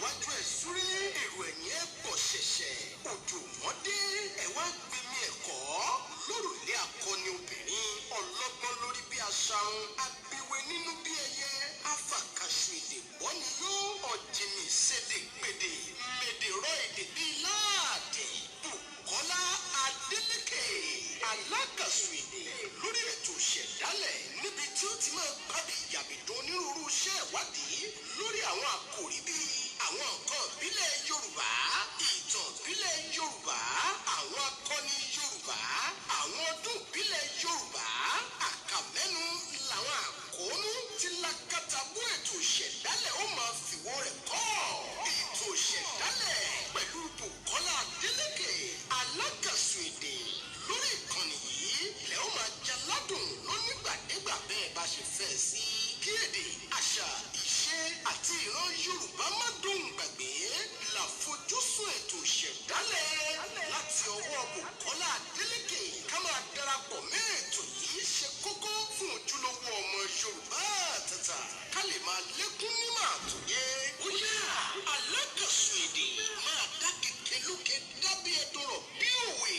Wájú ẹ̀ súré, èrò ẹ̀yìn ẹ̀ pọ̀ ṣẹ̀ṣẹ̀, òjò mọ́dé ẹ̀ wá gbẹmí ẹ̀kọ́ lórùlé. Akọni obìnrin ọlọ́gbọ́n lórí bí aṣarun, abiwe nínú bí ẹyẹ, afàkàṣù èdè bọ́ni yó, ọ̀jìnì ṣèdè gbèdè mèdè rọ èdè bíi láàdì. Bùkọ́lá Adélékè alákàṣù èdè lórí ètò Ìṣẹ̀dálẹ̀, níbi tí ó ti máa gbábì yàbìdún onírúurú iṣẹ́ ìwádìí lórí àwọn àkòrí bíi àwọn nǹkan ìbílẹ̀ Yorùbá, ìtàn ìbílẹ̀ Yorùbá, àwọn akọni Yorùbá, àwọn ọdún ìbílẹ̀ Yorùbá. Àkàmẹ́nu làwọn àkóónú tí lákàtàbú ètò Ìṣẹ̀dálẹ̀ ó máa fìwọ́ rẹ̀ kọ́. Ètò Ìṣẹ̀dálẹ̀ pẹ̀lú Bùkọ́lá Adélékè alákàsù èdè lórí ìkànnì yìí lẹ́ ó máa jaládùn lónígbàdégbà bẹ́ẹ̀ bá ṣe fẹ́ sí. Kí èdè, àṣà, ìṣe àti ìran Yorùbá má dùn gbàgbé làfojúsùn ètò Ìṣẹ̀dálẹ̀ láti ọwọ́ Bùkọ́lá Adélékè. Ká máa darapọ̀ mọ́ ètò yìí ṣe kókó fún ojúlówó ọmọ Yorùbá àtàtà, ká lè máa lékún nímọ̀ àtòyé. Ó yá, alákàsù èdè máa dá kékeré lókè dábí ẹdùn bí òwe.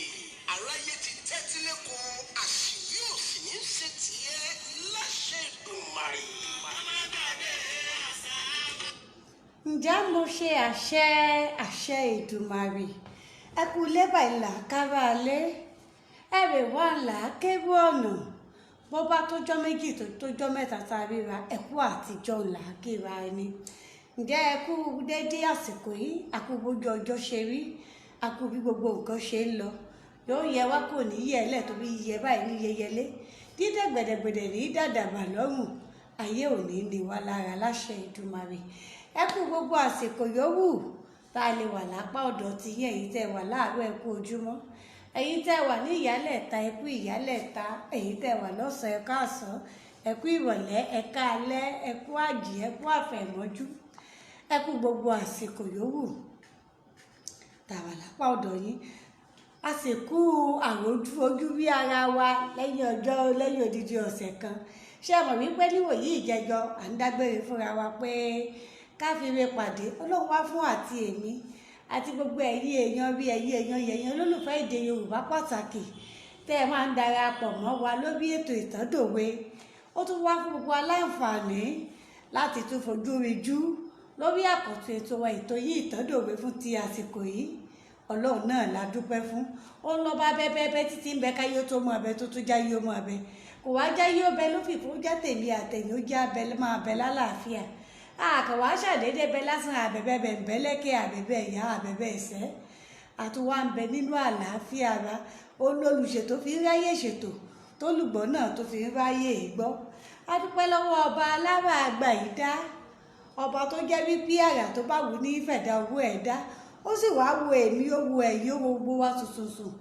Aráyé ti tẹ́tí lẹ́kọ̀ọ́, àṣìwí ò sì ní ṣe tiẹ̀ láṣẹ Èdùmàrè. Ǹjẹ́ mo ṣe àṣẹ, àṣẹ Èdùmàrè. Ẹ kú lébà ìlà kára alẹ́ ẹ̀rẹ̀ wà là kérú ọ̀nà. Bó bá tójọ́ 2 tó tójọ́ 3 tá a ríra, ẹ kú àtijọ́ là kíra ẹni. Ǹjẹ́ ẹ kú déédéé àsìkò yìí, a kú bójú ọjọ́ ṣe rí, a kú bí gbogbo nǹkan ṣe ń lọ. Yóò yẹ wá, kò ní yẹ ẹ lẹ̀, torí yíyẹ báyìí ní yẹyẹlé, dídẹ̀ gbẹ̀dẹ̀gbẹ̀dẹ̀ ní dàdàbà lọ́rùn. Ayé ò ní ní wá lára láṣẹ Èdùmàrè. Ẹ kú gbogbo àsìkò yòówù tá a lè wà lápá ọ̀dọ̀ ti yín. Ẹ̀yin tẹ́ wà láàárọ̀, ẹ kú ojúmọ́. Ẹ̀yin tẹ́ wà ní ìyálẹ̀ta, ẹ kú ìyálẹ̀ta. Ẹ̀yin tẹ́ wà lọ́sàn-án, ẹ káàsán, ẹ kú ìrọ̀lẹ́, ẹ káalẹ́, ẹ kú àjì, ẹ kú àfẹ̀mọ́jú. Ẹ kú gbogbo àsìkò yòówù tá a wà lápá ọ̀dọ̀ yín. A sì kú àròjú ojú bí ara wa lẹ́yìn ọjọ́, lẹ́yìn odidi ọ̀sẹ̀ kan. Ṣé ẹ mọ̀ wípé níwòyí ìjẹjọ, à ń dágbére fúnra wa pé ká fi re pàdé? Ọlọ́run wá fún àti èmi àti gbogbo ẹ̀yin èèyàn, bí ẹ̀yin èèyàn yẹ̀yàn olólùfẹ́ èdè Yorùbá pàtàkì tẹ́ ẹ máa ń darapọ̀ mọ́ wa lórí ètò Ìtàndòwe, ó tún wá fún gbogbo aláǹfààní láti tún fojú rinjú lórí àkọ́tún ètò wa, ètò yìí, Ìtàndòwe fún ti àsìkò yìí. Ọlọ́run náà la dúpẹ́ fún. Ó ń lọ bá bẹ́ẹ̀bẹ́ẹ́ títí ń bẹ káyé tó mọ abẹ, tó tún jáyé ó mọ abẹ, kò wá jáyé ó bẹ ló fìfó já tèmi àtẹ̀yìn, ó já abẹ máa bẹ lálàáfíà. Àkàwá ṣàdédé bẹ lásán, àbẹ̀bẹ̀ bẹ̀ǹbẹ̀lẹ́kẹ̀, àbẹ̀bẹ̀ ìyá, àbẹ̀bẹ̀ ẹ̀sẹ̀, àtúwà ń bẹ nínú àlàáfíà ara. Ó lólùṣètò fi ń ráyè ṣètò, tólùgbọ́ náà tó fi ń ráyè gbọ́. A dúpẹ́ lọ́wọ́ ọba alára àgbà yìí dá, ọba tó jẹ́ wípé àrà tó bá wù ní ìfẹ̀dá owó ẹ̀ dá. Ó sì wá wo èmi, ó wo ẹ̀yin, ó wo gbogbo wa tuntun,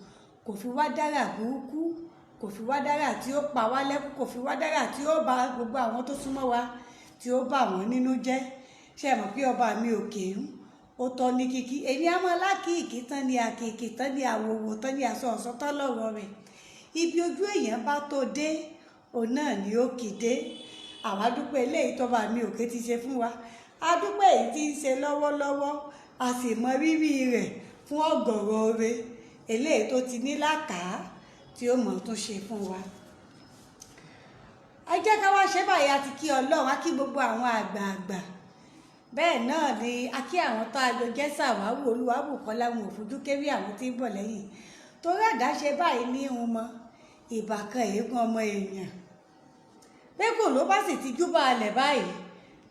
kò fi wá dára burúkú, kò fi wá dára tí ó pa wá lẹ́kún, kò fi wá dára tí ó bà gbogbo àwọn tó súnmọ́ wa, tí ó bà wọ́n nínú jẹ́. Ṣe mọ̀ pé ọba mi òkè ń ó tọ́ ní kíkí? Èmi á máa lákìkí tán ní àkìkí tán ní àwòwò tán ní aṣọ ọ̀sán tán lọ́rọ̀ rẹ̀. Ibi ojú èèyàn bá tó dé, òun náà ni ó kì í dé. Àwa dúpẹ́ eléyìí tọ́ba mi òkè ti ṣe fún wa, a dúpẹ́ èyí tí ń ṣe lọ́wọ́lọ́wọ́, a sì mọ rírì rẹ̀ fún ọ̀gọ̀rọ̀ oore eléyìí tó ti ní làkàá tí ó mọ̀ tún ṣe fún wa. Ẹ jẹ́ ká wá ṣe báyìí. A ti kí Ọlọ́run, á kí gbogbo àwọn àgbààgbà, bẹ́ẹ̀ náà ni a kí àwọn tó àjọ jẹ́ sàwáwù. Olúwàbùkọ́lá wọn ò fojú kéré àwọn tí ń bọ̀ lẹ́yìn, torí àdáṣe báyìí ní ìhun mọ́ ìbàkan èékún ọmọ èèyàn. Pé kò ló bá sì ti júbà alẹ̀ báyìí,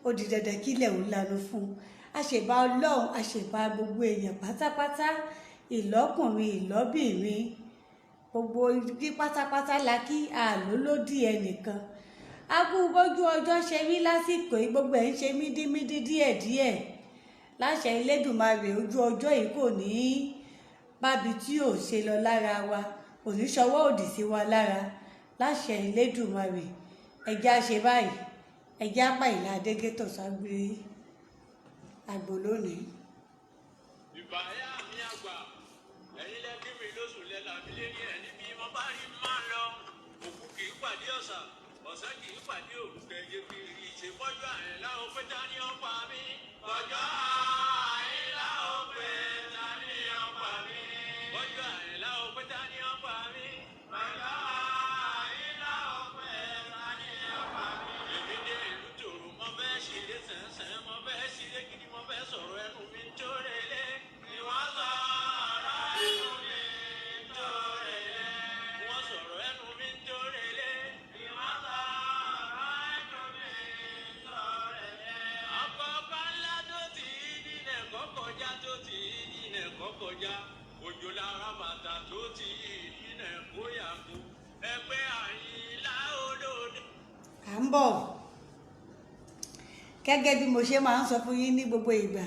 ó di dandan kílẹ̀ ò lanu fún un. Àṣèbá Ọlọ́run, àṣèbá gbogbo èèyàn pátápátá, ìlọ́kùnrin, ìlọ́bìnrin, gbogbo ibi pátápátá la kí, àlólódì ẹnìkan. A kú bójú ọjọ́ ṣe rí lásìkò yìí, gbogbo ẹ̀ ń ṣe mídímídí díẹ̀díẹ̀. Láṣẹ Elédùmarè, ojú ọjọ́ yìí kò ní í bábi tí ò ṣe lọ lára wa, kò ní ṣọwọ́ òdì sí wa lára láṣẹ Elédùmarè. Ẹjẹ́ á ṣe báyìí, ẹjẹ́ á pa ìlà Adégétọ̀ ságbé àgbò lónìí. Ìbáyà mi àgbà, ẹ̀yin lẹ kí mi lóṣù lẹ́la mi lérí ẹ̀ níbi mo bá rí máa lọ. Òkú kì í pàdé ọ̀sà, ọ̀sán kì í pàdé òru, kẹ̀yẹ kiri ìṣèpọ́jú àrẹ̀ láwọn pé ta ni ó pa mí. Ọjọ́ kọjá òjò lára bàtà tó ti yìnyín kóyà kú ẹgbẹ́ Àyìnlá olóde. À ń bọ̀. Gẹ́gẹ́ bí mo ṣe máa ń sọ fún yín ní gbogbo ìgbà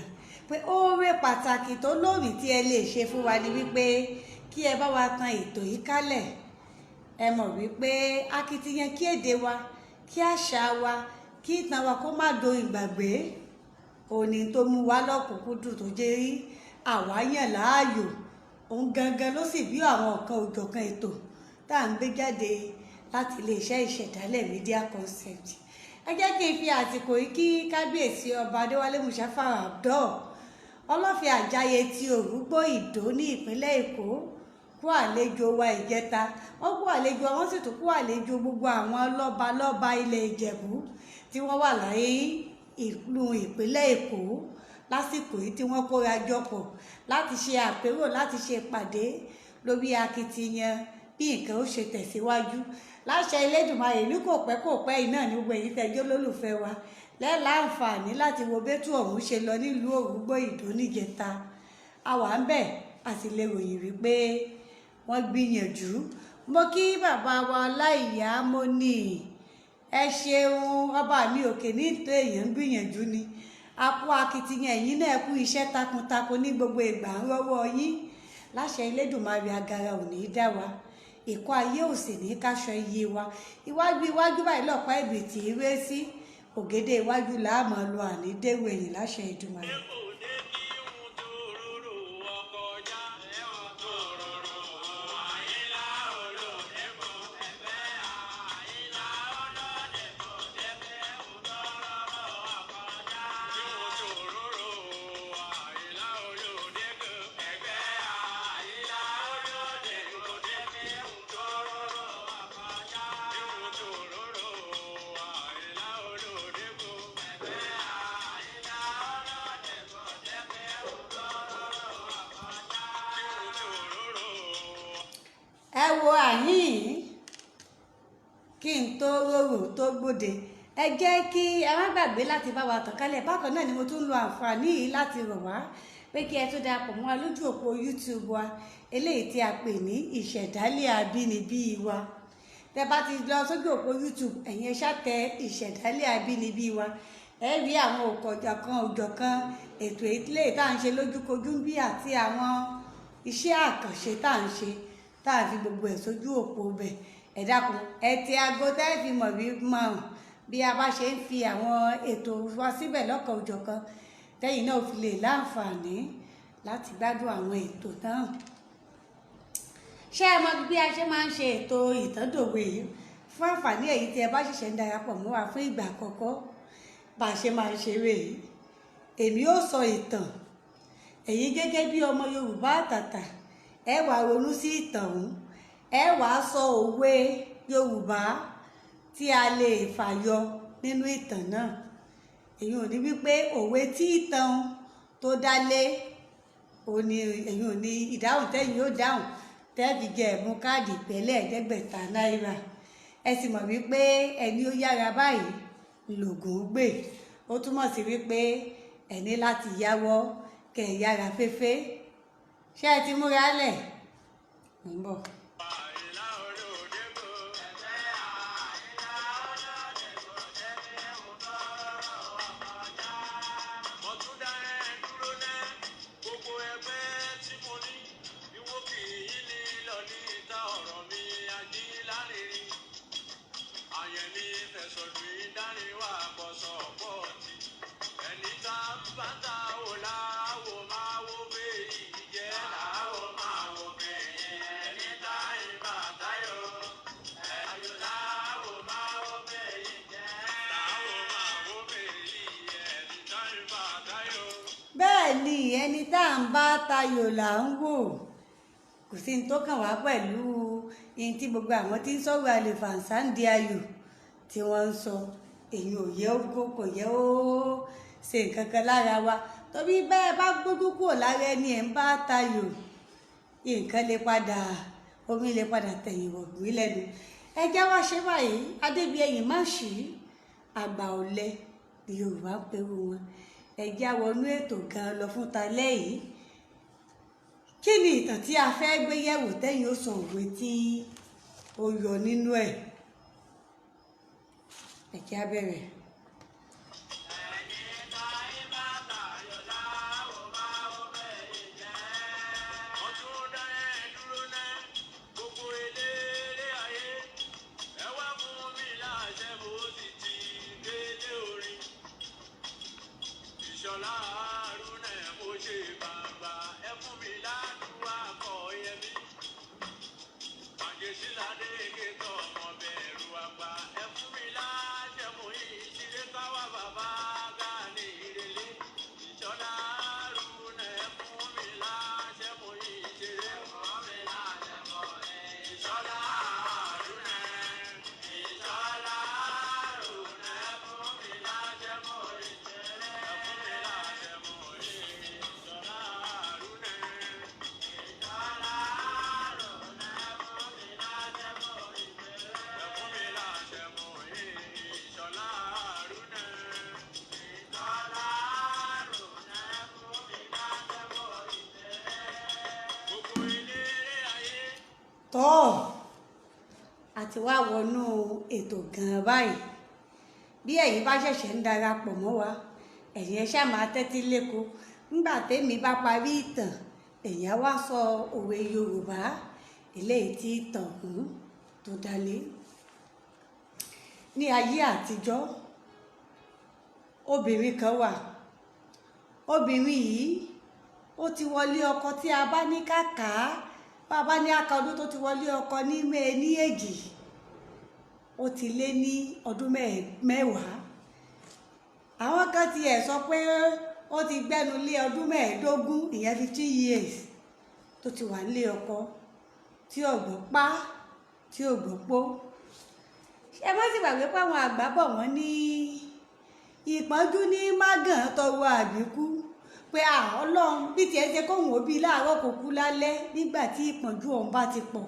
pé oore pàtàkì tó lórí tí ẹ lè ṣe fún wa ni wípé kí ẹ bá wa tan ètò yìí kálẹ̀. Ẹ mọ̀ wípé akitiyan kí èdè wa, kí àṣà wa, kí ìtàn wa kó má do ìgbàgbé òní tó mú wa lọ́kùnkúndùn tó jẹ́ rí àwa yàn láàyò. Òun gangan ló sì bí àwọn ọ̀kan òjọ̀kan ètò tá à ń gbé jáde láti iléeṣẹ́ Ìṣẹ̀dálẹ̀ Media Concept. Ẹ jẹ́ kí n fi àsìkò yìí kí Kábíyèsí Ọba Adéwálé Musafar Abdul Ọlọ́fin Àjàyè ti Òrùgbó Ìdó ní ìpínlẹ̀ Èkó kú àlejò wa ìjẹta. Wọ́n kú àlejò wa, wọ́n sì tún kú àlejò gbogbo àwọn lọ́balọ́ba ilẹ̀ Ìjẹ̀bú tí wọ́n wà láyé ìlú ìpínlẹ̀ Èkó lásìkò yìí, tí wọ́n kóra jọ pọ̀ láti ṣe àpérò, láti ṣe ìpàdé lórí akitiyan bí nǹkan ó ṣe tẹ̀síwájú. Láṣẹ Elédùmarè, ní kò pẹ́ kò pẹ́ yìí náà ní gbogbo èyí tẹ́jọ́ lólùfẹ́ wa lẹ́ẹ̀láǹfààní láti wo bẹ́tù ọ̀hún ṣe lọ nílùú Òrùgbó Ìdó níjẹta. A wà ń bẹ̀, a sì lè ròyìn wípé wọ́n gbìyànjú. Mo kí bàbá wa Ọláìyá, mo ní ẹ ṣeun. Ọba mi òkè ní ìtò èèyàn ń gbìyànjú ni. A kú akitiyan, ẹ̀yin náà kú iṣẹ́ takuntakun ní gbogbo ìgbà, ń rọ́wọ́ yín. Láṣẹ Elédùmarè, agara ò ní í dá wa, ìkọ́ ayé ò sì ní káṣọ iye wa. Iwájú iwájú báyìí lọ́pàá ìbì tí í ré sí ògèdè, iwájú làá máa lọ, àní dèrò ẹ̀yìn láṣẹ Èdùmàrè. Kò dé kí n tó rorò ọkọjá ẹ̀wọ̀n tó rorò Àyìnlá olóde kò ẹgbẹ́ Àyìnlá olóde kò dẹ́gbẹ́ ń tó rorò ọkọjá. Kí n tó rorò Àyìnlá olóde kò ẹgbẹ́ Àyìnlá olóde kò dẹ́gbẹ́ ń tó rorò ọkọjá. Kí n tó rorò Àyìnlá olóde kò ẹgbẹ́ Àyìnlá olóde kò dẹ́gbẹ́ ń tó rorò ọkọjá. Kí n tó rorò. Ẹ wo àhín kí n tó rorò tó gbòde. Ẹ jẹ́ kí ẹ má gbàgbé láti bá wa tàn kálẹ̀. Bákan náà ni mo tún lo àǹfààní yìí láti rọ̀ wá pé kí ẹ tún darapọ̀ mọ́ wa lójú òpó YouTube wa, eléyìí tí a pè ní Ìṣẹ̀dálẹ̀ Àbínibí Wa. Tẹ bá ti lọ sójú òpó YouTube, ẹ̀yin ẹ ṣá tẹ Ìṣẹ̀dálẹ̀ Àbínibí Wa, ẹ rí àwọn òkọ̀jọ̀kan òjọ̀kan ètò ilé tá à ń ṣe lójúkojú ń bí àti àwọn iṣẹ́ àkànṣe tá à ń ṣe, tá à fi gbogbo ẹ̀ sójú òpó bẹ̀. Ẹ dákun, ẹ tẹ aago tẹ́ fi mọ̀ bí mọ̀ bí a bá ṣe ń fi àwọn ètò wa síbẹ̀ lọ́kàn òjọ̀kan, tẹ́yìn náà fi lè láǹfààní láti gbádùn àwọn ètò náà. Ṣé ẹ mọ̀ bí a ṣe máa ń ṣe ètò ìtàndòwe yìí? Fún àǹfààní èyí tí ẹ bá ṣẹ̀ṣẹ̀ ń darapọ̀ mọ́ wa fún ìgbà àkọ́kọ́, bá a ṣe máa ń ṣeré yìí: èmi ó sọ ìtàn, ẹ̀yin gẹ́gẹ́ bí ọmọ Yorùbá àtàtà, ẹ wàá ronú sí ìtàn ọ̀hún, ẹ wàá sọ òwe Yorùbá tí a lè fàyọ nínú ìtàn náà. Èyí ò ní wípé òwe tí ìtàn tó dá lé òní. Èyí ò ní ìdáhùn tẹ́yìn yóò dáhùn tẹ́ẹ̀fì jẹ ẹ̀bùn káàdì ìpẹ́lẹ̀ 500 náírà. Ẹ sì mọ̀ wípé ẹni ó yára báyìí lògùn gbè. Ó túmọ̀ sí wípé ẹ ní láti yáwọ́ kẹ́ ẹ yára féfé. Ṣé ẹ ti múra lẹ̀? Ń bọ̀. Àyìnlá olóde kò ẹgbẹ́ Àyìnlá olóde kò dẹ́gbẹ́ ń tó rorò ọkọjá. Mo tún dá ẹ dúró ná, gbogbo ẹgbẹ́ tí mo ní ìwọ kì í ní lọ ní ìta ọ̀rọ̀ mi ají lárinrin. Àyẹ̀mí fẹ̀sọ̀ lù í dáríwá bọ̀sọ̀ pọ̀tì. Ẹni tá bá ta ò láwo máa wo bẹ́ẹ̀ jẹ́ láwo máa wo bẹ́ẹ̀. Ẹni tá ìbá táyọ̀ ẹ̀yọ̀ láwo máa wo bẹ́ẹ̀ jẹ́ láwo máa wo bẹ́ẹ̀. Ẹni tá ìbá táyọ̀. Bẹ́ẹ̀ ni, ẹni tá à ń bá tayò là ń wò. Kò sí ní tó kàn wá pẹ̀lú ihun tí gbogbo àwọn tí ń sọ̀rọ̀ àlèfàǹsá ń di ayò tí wọ́n ń sọ. Èyí ò yẹ ó kó, kò yẹ ó ṣe nǹkan kan lára wa, torí bẹ́ẹ̀ bá gbójú kúrò lára ẹni ẹ̀ ń bá tayò, nǹkan lè padà, omi lè padà tẹ̀yìn wọ̀gbìn lẹ́nu. Ẹ jẹ́ wá ṣe báyìí. Adébíyẹ̀yìn má ṣí àgbà ọ̀lẹ ni Yorùbá ń perú wọn. Ẹ já wọnú ètò gan lọ fún talẹ́ yìí. Kí ni ìtàn tí a fẹ́ gbé yẹ̀wò tẹ́yìn ó sọ òwe tí ó yọ nínú ẹ̀? Ẹ jẹ́ á bẹ̀rẹ̀. Mo tún dá ẹ dúró ná, gbogbo eléré ayé. Ẹ wá fún mi láṣẹ bó sì ti délé orin. Ìṣọ̀lá Haruna mo ṣe bàbá, ẹ fún mi ládùúgbò kọ yẹmí. Àjèṣíládé kétọ̀ ọmọ bẹ̀rù àgbà, ẹ fún mi láṣẹ mo yìí ṣeré káwá bàbá Gani ìrẹ̀lẹ̀. Ìṣọ̀lá Haruna ẹ fún mi láṣẹ mo yìí ṣeré. Ìṣọ̀lá Haruna, Ìṣọ̀lá Haruna ẹ fún mi láṣẹ mo yìí ṣeré. Ẹ fún mi láṣẹ mo yìí Ìṣọ̀lá Haruna. Ìṣọ̀lá Haruna ẹ fún mi láṣẹ mo yìí ṣeré. Ẹ fún mi láṣẹ mo yìí Ìṣọ̀lá Haruna. Ìṣọ̀lá Haruna ẹ fún mi láṣẹ mo yìí ṣeré. Gbogbo eléré ayé. Tọ́ a ti wá wọnú ètò gan-an báyìí. Bí ẹ̀yin bá ṣẹ̀ṣẹ̀ ń darapọ̀ mọ́ wa, ẹ̀yin ẹ ṣáà máa tẹ́tí léko. Nígbà tẹ́mi bá parí ìtàn, ẹ̀yin á wá sọ òwe Yorùbá eléyìí tí ìtàn ọ̀hún tó dálé. Ní ayé àtijọ́, obìnrin kan wà. Obìnrin yìí ó ti wọlé ọkọ tí a bá ní ká kà á, bá a bá ní aka ọdún tó ti wọlé ọkọ ní mẹ́ẹ̀ ní èjì, ó ti lé ní ọdún mẹ́wàá. Àwọn kan ti ẹ̀ sọ pé ó ti gbẹ́nu lé ọdún 15, ìyẹn 15 years tó ti wà nílé ọkọ, tí ò gbọ́ pá, tí ò gbọ́ pó. Ẹ má sì gbàgbé pé àwọn àgbà bọ̀ wọ́n ní ìpọ́njú ní mágàn tọwọ́ àbíkú, pé à Ọlọ́run bí tiẹ̀ ṣe kóhùn òbí láàárọ̀ kò kú lálẹ́ nígbà tí ìpọ́njú ọ̀hún bá ti pọ̀.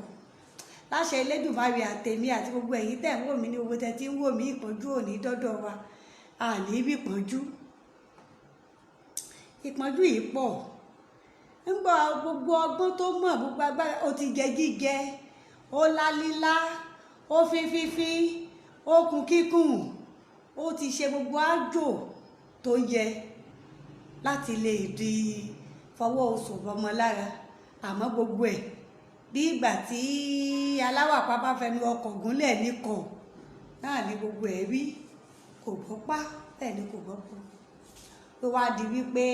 Láṣẹ Elédùmarè àtèmi àti gbogbo ẹ̀yin tẹ̀ ń wò mí ní owó tẹ̀ tí ń wò mí, ìpọ́njú ò ní dọ́dọ̀ wa, àní bí ìpọ́njú. Ìpọ́njú yìí pọ̀. Ńgbà gbogbo ọgbọ́n tó mọ̀, gbogbo agbára, ó ti jẹ jíjẹ, ó lá lílá, ó fín fífín, ó kun kíkùn, ó ti ṣe gbogbo àjò tó yẹ láti lè di fọwọ́ oṣù bọmọ lára. Àmọ́ gbogbo ẹ̀ bí ìgbà tí aláwàpá bá fẹnu ọkọ̀ gúnlẹ̀ nìkan náà ni gbogbo ẹ̀ rí, kò gbọ́ pá, bẹ́ẹ̀ ni kò gbọ́ pọ̀. Ló wá di wípé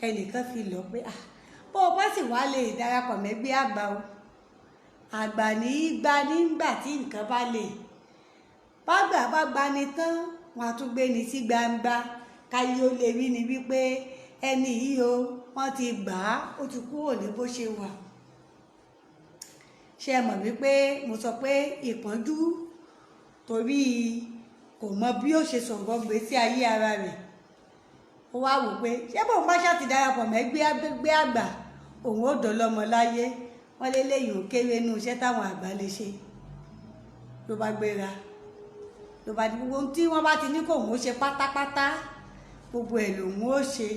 ẹnìkan fi lọ pé à bó o bá sì wá lè darapọ̀ mẹ́gbẹ́ àgbà o, àgbà ní í gba nígbà tí nǹkan bá lè. Bágbà bá gbani tán, wọn á tún gbé ni sí gbangba káyé ó lè rí ni wípé ẹni yìí o, wọ́n ti gbà á, ó ti kúrò ní bó ṣe wà. Ṣé ẹ mọ̀ wípé mo sọ pé ìpọ́njú torí kò mọ bí ó ṣe sọ̀rọ̀ gbèsè ayé ara rẹ̀. Ó wá wò pé ṣé bóun bá ṣáà ti darapọ̀ mẹ́gbẹ́ àgbà, òun ó dọ̀lọ́mọ láyé. Wọ́n lé léyìí ò kéré inú iṣẹ́ táwọn àgbà lè ṣe. Ló bá gbéra, ló bá di gbogbo ohun tí wọ́n bá ti ní kóun ó ṣe pátápátá, gbogbo ẹ̀ lòun ó ṣe.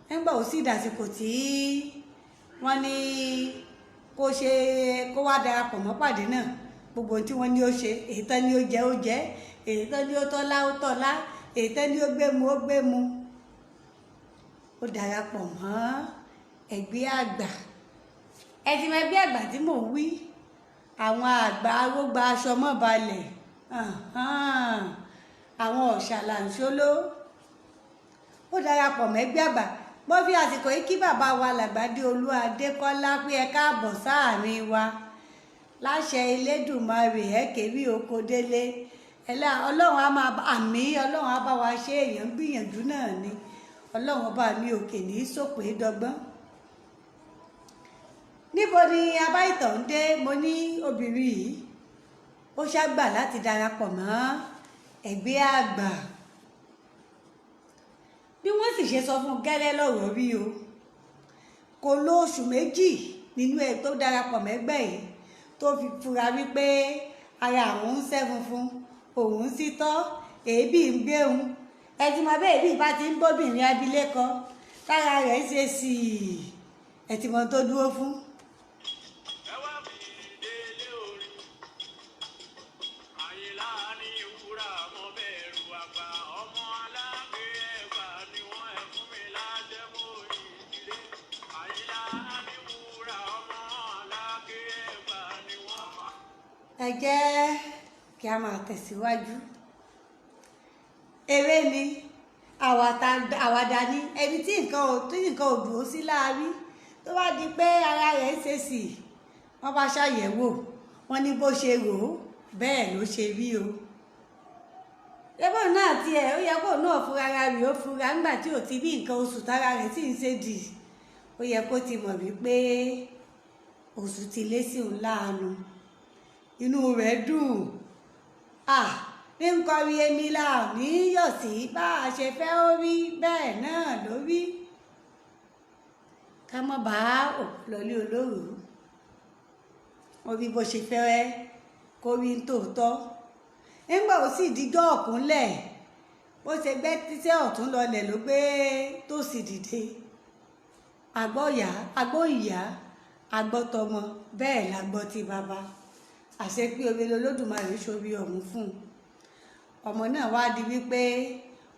Nígbà ó sì dàsìkò tí wọ́n ní kó ṣe kó wá darapọ̀ mọ́ pàdé náà, gbogbo ohun tí wọ́n ní ó ṣe, èyí tán ní ó jẹ ó jẹ, èyí tán ní ó tọ́lá ó tọ́lá, èyí tán ní ó gbé mu ó gbé mu. Ó darapọ̀ mọ́ ẹgbẹ́ àgbà. Ẹ ti mọ ẹgbẹ́ àgbà tí mò ń wí. Àwọn àgbà arógbá aṣọ mọ́ balẹ̀, àwọn ọ̀ṣàlàǹṣóló. Ó darapọ̀ mẹ́gbẹ́ àgbà. Mo fi àsìkò yìí kí bàbá wa Làgbàdé Olú Adékọ́lá pé ẹ káàbọ̀ sáàrin wa. Láṣẹ Elédùmarè ẹ kéwì oko délé. Ọlọ́run á máa àmì, Ọlọ́run á bá wa ṣe, èèyàn ń gbìyànjú náà ni. Ọlọ́run ọba mi òkè ní sòpè dọ́gbọ́n. Níbo ni abá ìtàn ń dé? Mo ní obìnrin yìí ó ṣàgbà láti darapọ̀ mọ́ ẹgbẹ́ àgbà. Bí wọ́n sì ṣe sọ fún gẹ́lẹ́ lọ́rọ̀ rí o, kò lo oṣù méjì nínú ẹ̀ tó darapọ̀ mẹ́gbẹ́ yìí tó fi fura wípé ara àwọn ń sẹ́ funfun, òun ń sítọ́, èébì ń gbé òun. Ẹ ti mọ bẹ́ẹ̀ bí bá ti ń bóbìnrin abilékọ tára rẹ̀ ṣe sì. Ẹ ti mọ tó dúró fún. Ẹ wá mi délé orin. Àyìnlá ní wúrà mo bẹ̀rù àgbà. Ọmọ alágbé ẹ̀fà ni wọ́n ẹ̀ fún mi láṣẹ mọ́ ìdílé. Àyìnlá ní wúrà ọmọ alágbé ẹ̀fà ni wọ́n. Ẹ jẹ́ kí a máa tẹ̀síwájú. Eré ni, àwàdà ni. Ẹni tí nǹkan ò dúró sí láàrí, tó bá di pé ara rẹ̀ ń ṣe sí, wọ́n bá ṣàyẹ̀wò, wọ́n ní bó ṣe rò ó bẹ́ẹ̀ ló ṣe rí o. Lébò náà tiẹ̀ ó yẹ kó náà fúnra ara rẹ̀, ó fura nígbà tí ò ti rí nǹkan oṣù tára rẹ̀ sì ń ṣe dì. Ó yẹ kó ti mọ̀ wípé oṣù ti lé sí òun láàánú. Inú rẹ̀ dùn ah, ní nkọrin èmi là ní yọ̀ sí, bá a ṣe fẹ́ ó rí bẹ́ẹ̀ náà ló rí. Ká má bá òkú lọlé olóró. Ó rí bó ṣe fẹ́ kó rí ń tòótọ́. Nígbà ó sì díjọ́ ọ̀kúnlẹ̀, bó ṣe gbẹ́ títẹ́ ọ̀tún lọlẹ̀ ló gbé tó sì dìde. Agbọ́ ìyá, agbọ́ ìyá, agbọ́ tọmọ, bẹ́ẹ̀ la gbọ́ ti bàbá. Àṣẹ pé oore lolódùmarè ṣorí ọ̀hún fún un. Ọmọ náà wá di wípé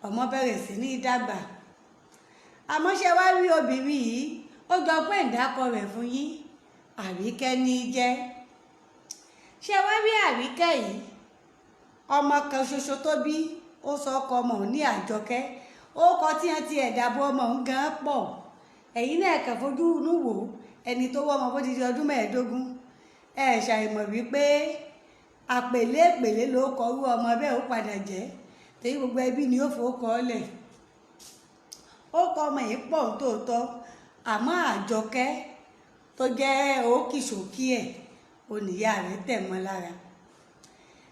ọmọ bẹ̀rẹ̀ sí ní dàgbà. Àmọ́ ṣe wá rí obìnrin yìí, ó jọ pé ìdákọ rẹ̀ fún yín, Àríkẹ́ ní í jẹ́. Ṣé wá rí Àríkẹ́ yìí, ọmọ kan ṣoṣo tó bí, ó sọ ọkọ ọmọ òun ní Àjọkẹ́. Ó kọ tí wọ́n ti ẹ̀dá bo ọmọ òun gan pọ̀. Ẹ̀yin náà kàn fojú inú wò ó, ẹni tó wọ́ ọmọ fún odidi ọdún 15. Ẹ ṣàìmọ̀ wípé àpèlé èpèlé ló kọ orú ọmọ bẹ́ẹ̀ ó padà jẹ́, torí gbogbo ẹbí ni ó fowó kọ́ lẹ̀. Ó kọ ọmọ yìí pọ̀ nítòótọ́, àmọ́ Àjọkẹ́ tó jẹ́ òkìṣòkí ẹ̀, oníyá rẹ̀ tẹ̀ mọ́ lára.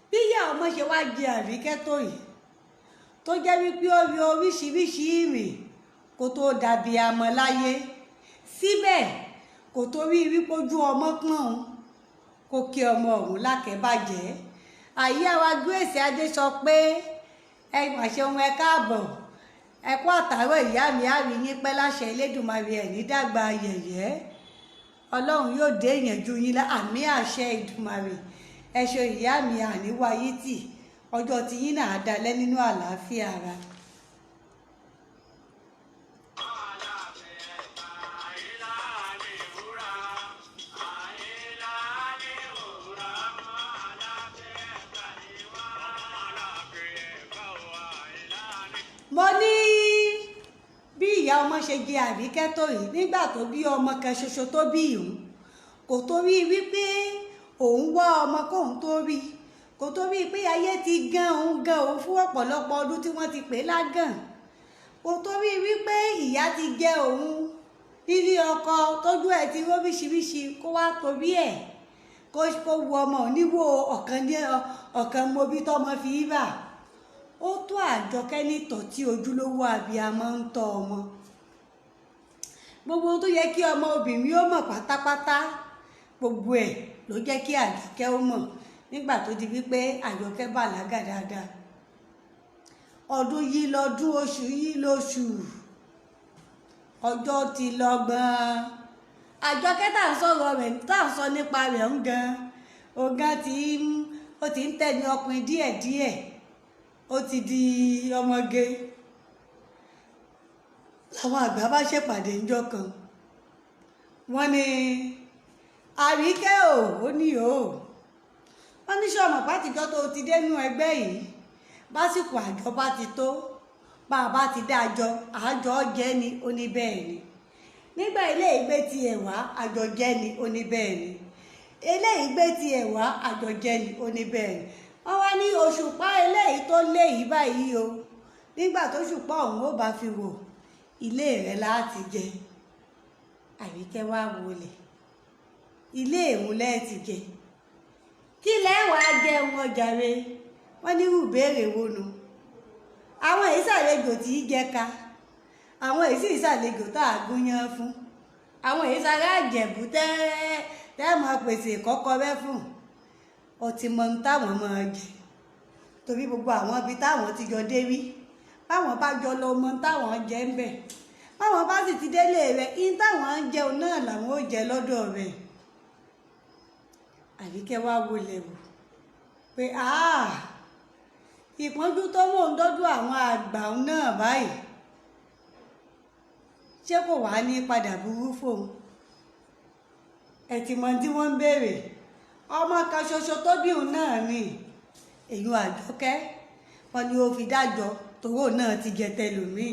Bí ìyá ọmọ ṣe wá jẹ Àríkẹ́ tó yìí, tó jẹ́ wípé ó rí oríṣiríṣi ìrìn kó tó dàbí amọ̀ láyé, síbẹ̀ kò torí wípé ojú ọmọ pọ́n òun kó kí ọmọ òun lákẹ́bàjẹ́. Àyà wa Grace Adé sọ pé ẹ mà ṣeun, ẹ káàbọ̀, ẹ kú àtàárọ̀ ìyá mi, á rí yín pẹ́ láṣẹ Elédùmarè, ẹ̀ ní dàgbà yẹ̀yẹ́. Ọlọ́run yóò dé ìyànjú yín lá, àmì àṣẹ Ìdùmarè. Ẹ ṣe ìyá mi, àníwá yìí tì ọjọ́ tí yín náà dalẹ́ nínú àlàáfíà ara. Àyìnlá ní wúrà, Àyìnlá ní wúrà, ọmọ alágbé ẹ̀fà ni wọ́n. Ọmọ alágbé ẹ̀fà o, Àyìnlá ní. Mo ní bí ìyá ọmọ ṣe jẹ Àríkẹ́ tó yìí, nígbà tó bí ọmọ kan ṣoṣo tó bí ìhùn, kò torí wípé òun wá ọmọ kóun tó rí, kò torí pé ayé ti gan òun gan òun fún ọ̀pọ̀lọpọ̀ ọdún tí wọ́n ti pè é lágàn, kò torí wípé ìyá ti jẹ òun nílé ọkọ tójú ẹ̀ ti róríṣiríṣi, kó wá torí ẹ̀ kó wu ọmọ oníwò ọ̀kan ní ọ̀kan mobi tọmọ fi rà. Ó tó Àjọkẹ́ nítọ̀ tí ojúlówó abiyamọ ń tọ́ ọmọ. Gbogbo ohun tó yẹ kí ọmọ obìnrin ó mọ̀ pátápátá, gbogbo ẹ̀ ló jẹ́ kí Àjọkẹ́ ó mọ̀ nígbà tó di wípé Àjọkẹ́ bàlágà dáadáa. Ọdún yìí lọ́dún, oṣù yìí lóṣù, ọjọ́ ti lọ gbọ́n. Àjọkẹ́ tá à ń sọ̀rọ̀ rẹ̀, tá à ń sọ nípa rẹ̀ ń gan ọ̀gá tí ó ti ń tẹ̀lé ọkùnrin díẹ̀díẹ̀, ó ti di ọmọge. Làwọn àgbà bá ṣèpàdé ńjọ́ kan, wọ́n ní, "Àríkẹ́ o." Ó ní o. Wọ́n ní sọ̀mọ̀ pátìjọ́ tó ti dénú ẹgbẹ́ yìí, básìkò àjọ bá ti tó, bá a bá ti dájọ, àjọ jẹ́ ni. Ó ní bẹ́ẹ̀ ni. Nígbà ilé ìgbé tiẹ̀ wá, àjọ jẹ́ ni. Ó ní bẹ́ẹ̀ ni. Eléyìí gbé tiẹ̀ wá, àjọ jẹ́ ni. Ó ní bẹ́ẹ̀ ni. Wọ́n wá ní òṣùpá eléyìí tó lé yìí báyìí o, nígbà tó ṣùpá òun ó bá fi wò, ilé rẹ̀ láti jẹ. Àríkẹ́ wá wọlé, ilé ìhun lẹ́ẹ̀tì jẹ, kí lẹ́wàá jẹun ọjàre? Wọ́n ní irú ìbéèrè wo nu? Àwọn èyí ṣàlejò tí í jẹ ká, àwọn èyí sì ṣàlejò tá a gúnyán fún, àwọn èyí sára àjẹ̀bú tẹ́ tẹ́ máa pèsè kọ́kọ́rẹ́ fún. Ọtí mọ ní táwọn máa jẹ, torí gbogbo àwọn ibi táwọn ti jọ dé rí, báwọn bá jọ lọ mọ táwọn jẹ ń bẹ̀. Báwọn bá sì ti délé rẹ̀, in táwọn ń jẹun náà làwọn ó jẹ lọ́dọ̀ rẹ̀. Àríkẹ́ wá wọlé wò pé ìpọ́njú tó mò ń dọ́dọ̀ àwọn àgbà náà báyìí, ṣé kò wá ní padà burú fóun? Ẹ ti mọ tí wọ́n ń béèrè. Ọmọ kan ṣoṣo tó bí òun náà ni èyí Àjọkẹ́. Wọn ni ó fi dájọ́ tòró náà ti jẹ tẹlòmíì.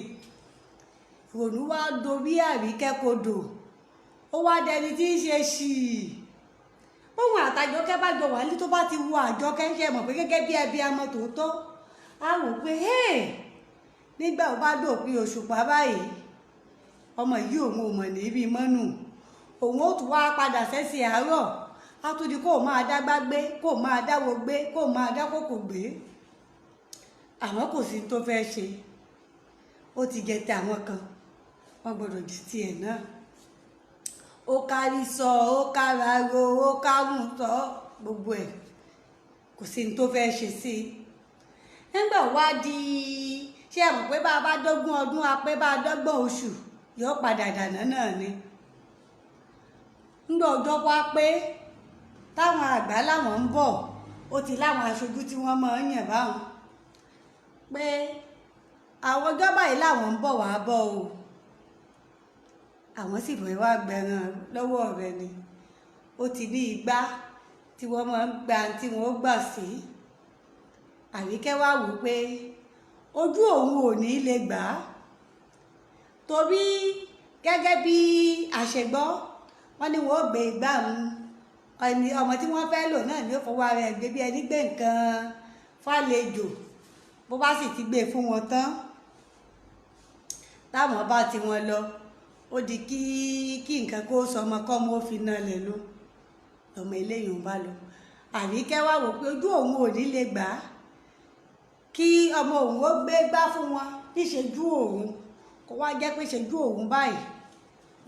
Ìrònú wá dorí Àríkẹ́ kodò, ó wá dẹni tí ń ṣe ṣìí. Òun àtàjọkẹ́ bá jọ wà ní, tó bá ti wo Àjọkẹ́, ṣe mọ̀ pé gẹ́gẹ́ bí ẹbí amọ tòótọ́, á wò pé nígbà ó bá dòpin òṣùpá báyìí, ọmọ yìí òun ò mọ̀ níbi mọ́nù, òun ó tún wá padà sẹ́sì àárọ̀, á tún di kó o máa dágbá gbé, kó o máa dáwọ́ gbé, kó o máa dákòkò gbé. Àmọ́ kò sí tó fẹ́ ṣe, ó ti jẹ ti àwọn kan, wọ́n gbọ́dọ̀ jẹ tiẹ̀ náà. Ó kárí sọ, ó kára ro, ó kárùn sọ, gbogbo ẹ̀ kò sí ní tó fẹ́ ṣe sí i. Nígbà wá di, ṣé ẹ mọ̀ pé bá a bá dógún ọdún, a pé bá a dọ́gbọ̀n oṣù, yóò padà dànà náà ni. Nígbà ọjọ́ wá pé táwọn àgbà láwọn ń bọ̀, ó ti láwọn aṣojú tí wọ́n máa ń yàn báwọn pé àwọn ọjọ́ báyìí láwọn ń bọ̀ wá bọ̀ o, àwọn sì fẹ́ wá gbẹran lọ́wọ́ rẹ̀ ni. Ó ti ní igbá tí wọ́n máa ń gba tí wọ́n gbà sí. Àríkẹ́ wá wò pé ojú òun ò ní lè gbà á, torí gẹ́gẹ́ bí àṣegbọ́ wọ́n ní wọ́n gbé igbá òun, ẹni ọmọ tí wọ́n fẹ́ lò náà ní ó fọwọ́ ara ẹ̀ gbé bí ẹni gbé nǹkan fàlejò. Bó bá sì ti gbé fún wọn tán, táwọn bá ti wọn lọ, ó di kí nǹkan kó sọmọ kọ́mọ ó fi náà lẹ̀ lọ lọmọ eléyìí ń bá lọ. Àríkẹ́ wá wò pé ojú òun ò ní lè gbà á kí ọmọ òun ó gbé gbá fún wọn níṣejú òun, kó wá jẹ́ pé ṣejú òun báyìí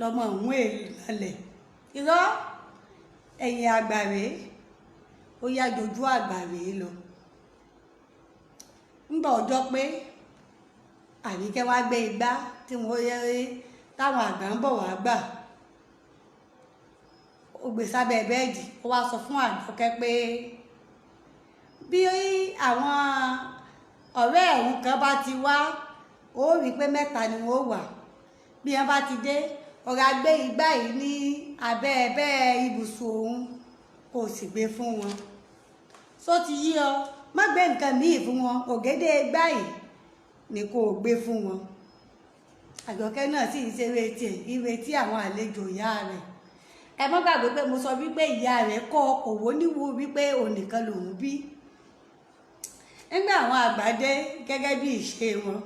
lọmọ òun èèlẹ̀ lẹ̀. Irọ́, ẹ̀yìn àgbàrè ó yá jojú àgbàrè lọ. Ńgbà ọjọ́ pé Àríkẹ́ wá gbé igbá tí wọ́n yẹ táwọn àgbà ń bọ̀ wá gbà, ó gbé sábẹ́ bẹ́ẹ̀dì. Ó wá sọ fún Àjọkẹ́ pé bí àwọn ọ̀rẹ́ ẹ̀hún kan bá ti wá, ó rí i pé mẹ́ta ni wọ́n wà. Bí wọ́n bá ti dé, ọ̀rọ̀ agbé igbá yìí ní abẹ́ bẹ́ẹ̀ ibùsùn òun, kò sì gbé fún wọn. Só ti yí ọ, má gbé nǹkan míì fún wọn, ògédé igbá yìí ni kò gbé fún wọn. Àjọkẹ́ náà sì ń ṣeré tiẹ̀, ìrètí àwọn àlejò ìyá rẹ̀. Ẹ mọ́ gbàgbé pé mo sọ wípé ìyá rẹ̀ kọ́ òwò níwò wípé òun nìkan lòún bí. Nígbà àwọn àgbà dé gẹ́gẹ́ bí ìṣe wọn,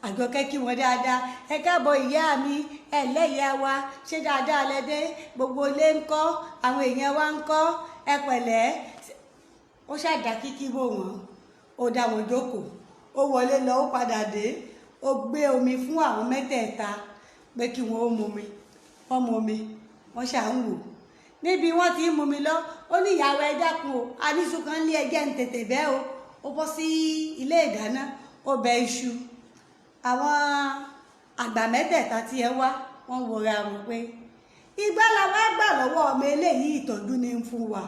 Àjọkẹ́ kí wọn dáadáa. Ẹ káàbọ̀ ìyá mi, ẹ lẹ́yà wa, ṣé dáadáa lẹ dé? Gbogbo ilé ń kọ́, àwọn èèyàn wa ń kọ́, ẹ pẹ̀lẹ́. Ó ṣàdá kíkí bò wọ́n, ó dá wọn jókòó, ó wọlé lọ, ó padà dé, ó gbé omi fún àwọn mẹ́tẹ̀ẹ̀ta pé kí wọ́n ó mumi. Wọ́n mumi, wọ́n ṣà ń wò níbi wọ́n ti ń mumi lọ. Ó ní ìyàwó, ẹ dákun o, aníṣu kan lé ẹjẹ́ ń tètè bẹ́ o. Ó bọ́ sí ilé ìdáná, ó bẹ iṣu. Àwọn àgbà mẹ́tẹ̀ẹ̀ta tí ẹ wá, wọ́n wọra wọn pé igbá la wá gbà lọ́wọ́ ọmọ eléyìí, ìtọ́jú ní ń fún wa.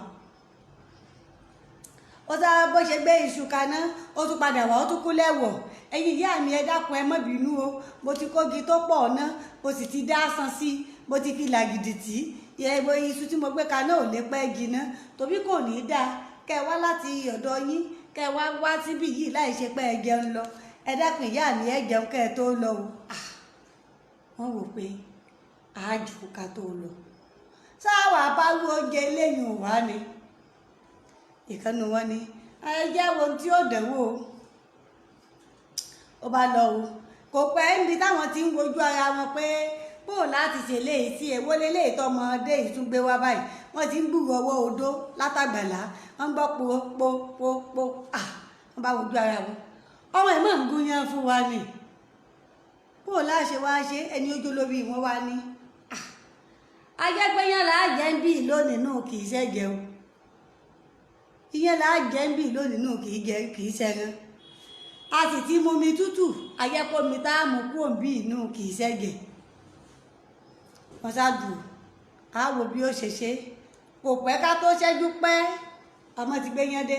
Ó sábà bó ṣe gbé iṣu kaná, ó tún padà wá, ó tún kú lẹ́wọ̀. Ẹ̀yin ìyá mi, ẹ dákun, ẹ má bínú o, mo ti kógi tó pọ̀ ná, mo sì ti dá san sí, mo ti fi làgìdì tì í, iṣu tí mo gbé kaná ò lè pẹ́ jiná, torí kò ní í dáa kẹ́ ẹ wá láti ọ̀dọ̀ yín, kẹ́ ẹ wá wá síbí yìí láì ṣe pé ẹ jẹun lọ. Ẹ dákun ìyá mi, ẹ jẹun kẹ́ ẹ tó lọ o. Wọ́n wò pé àájò ká tó lọ sáwà bá rú oúnjẹ eléyìí ò wá ni. Ìkànnì wọn ni ẹ jẹ́ ohun tí ó dánwò. Ó bá lọ o, kò pẹ́ níbi táwọn ti ń wojú ara wọn pé bó o láti ṣe léyìí sí, èwo leléyìí tọmọdé ìtúgbé wá báyìí. Wọ́n ti ń gbúrò ọwọ́ odó látàgbàlá, wọ́n ń gbọ́ po po po po. Wọ́n bá wojú ara wọn, ọmọ ẹ̀ máa ń gúnyán fún wa ni, bó o láṣẹ wá ṣe ẹni ojú lórí wọn wá ní. Ajẹ́gbẹ́yàn là á jẹ́ ń bì lónìí nù, kì í ṣẹ́jẹ̀ o, ìyẹn là á jẹ́ ń bì lónìí nù, kì í jẹ, kì í ṣẹran. A sì ti mu mi tútù, ayẹ́pọ̀ mi tá a mú kúrò bí inú kì í ṣẹ̀jẹ̀. Wọ́n ṣáàdù á wo bí ó ṣe ṣe. Kò pẹ́ ká tó ṣẹ́jú pẹ́, ọmọ ti gbé yán dé.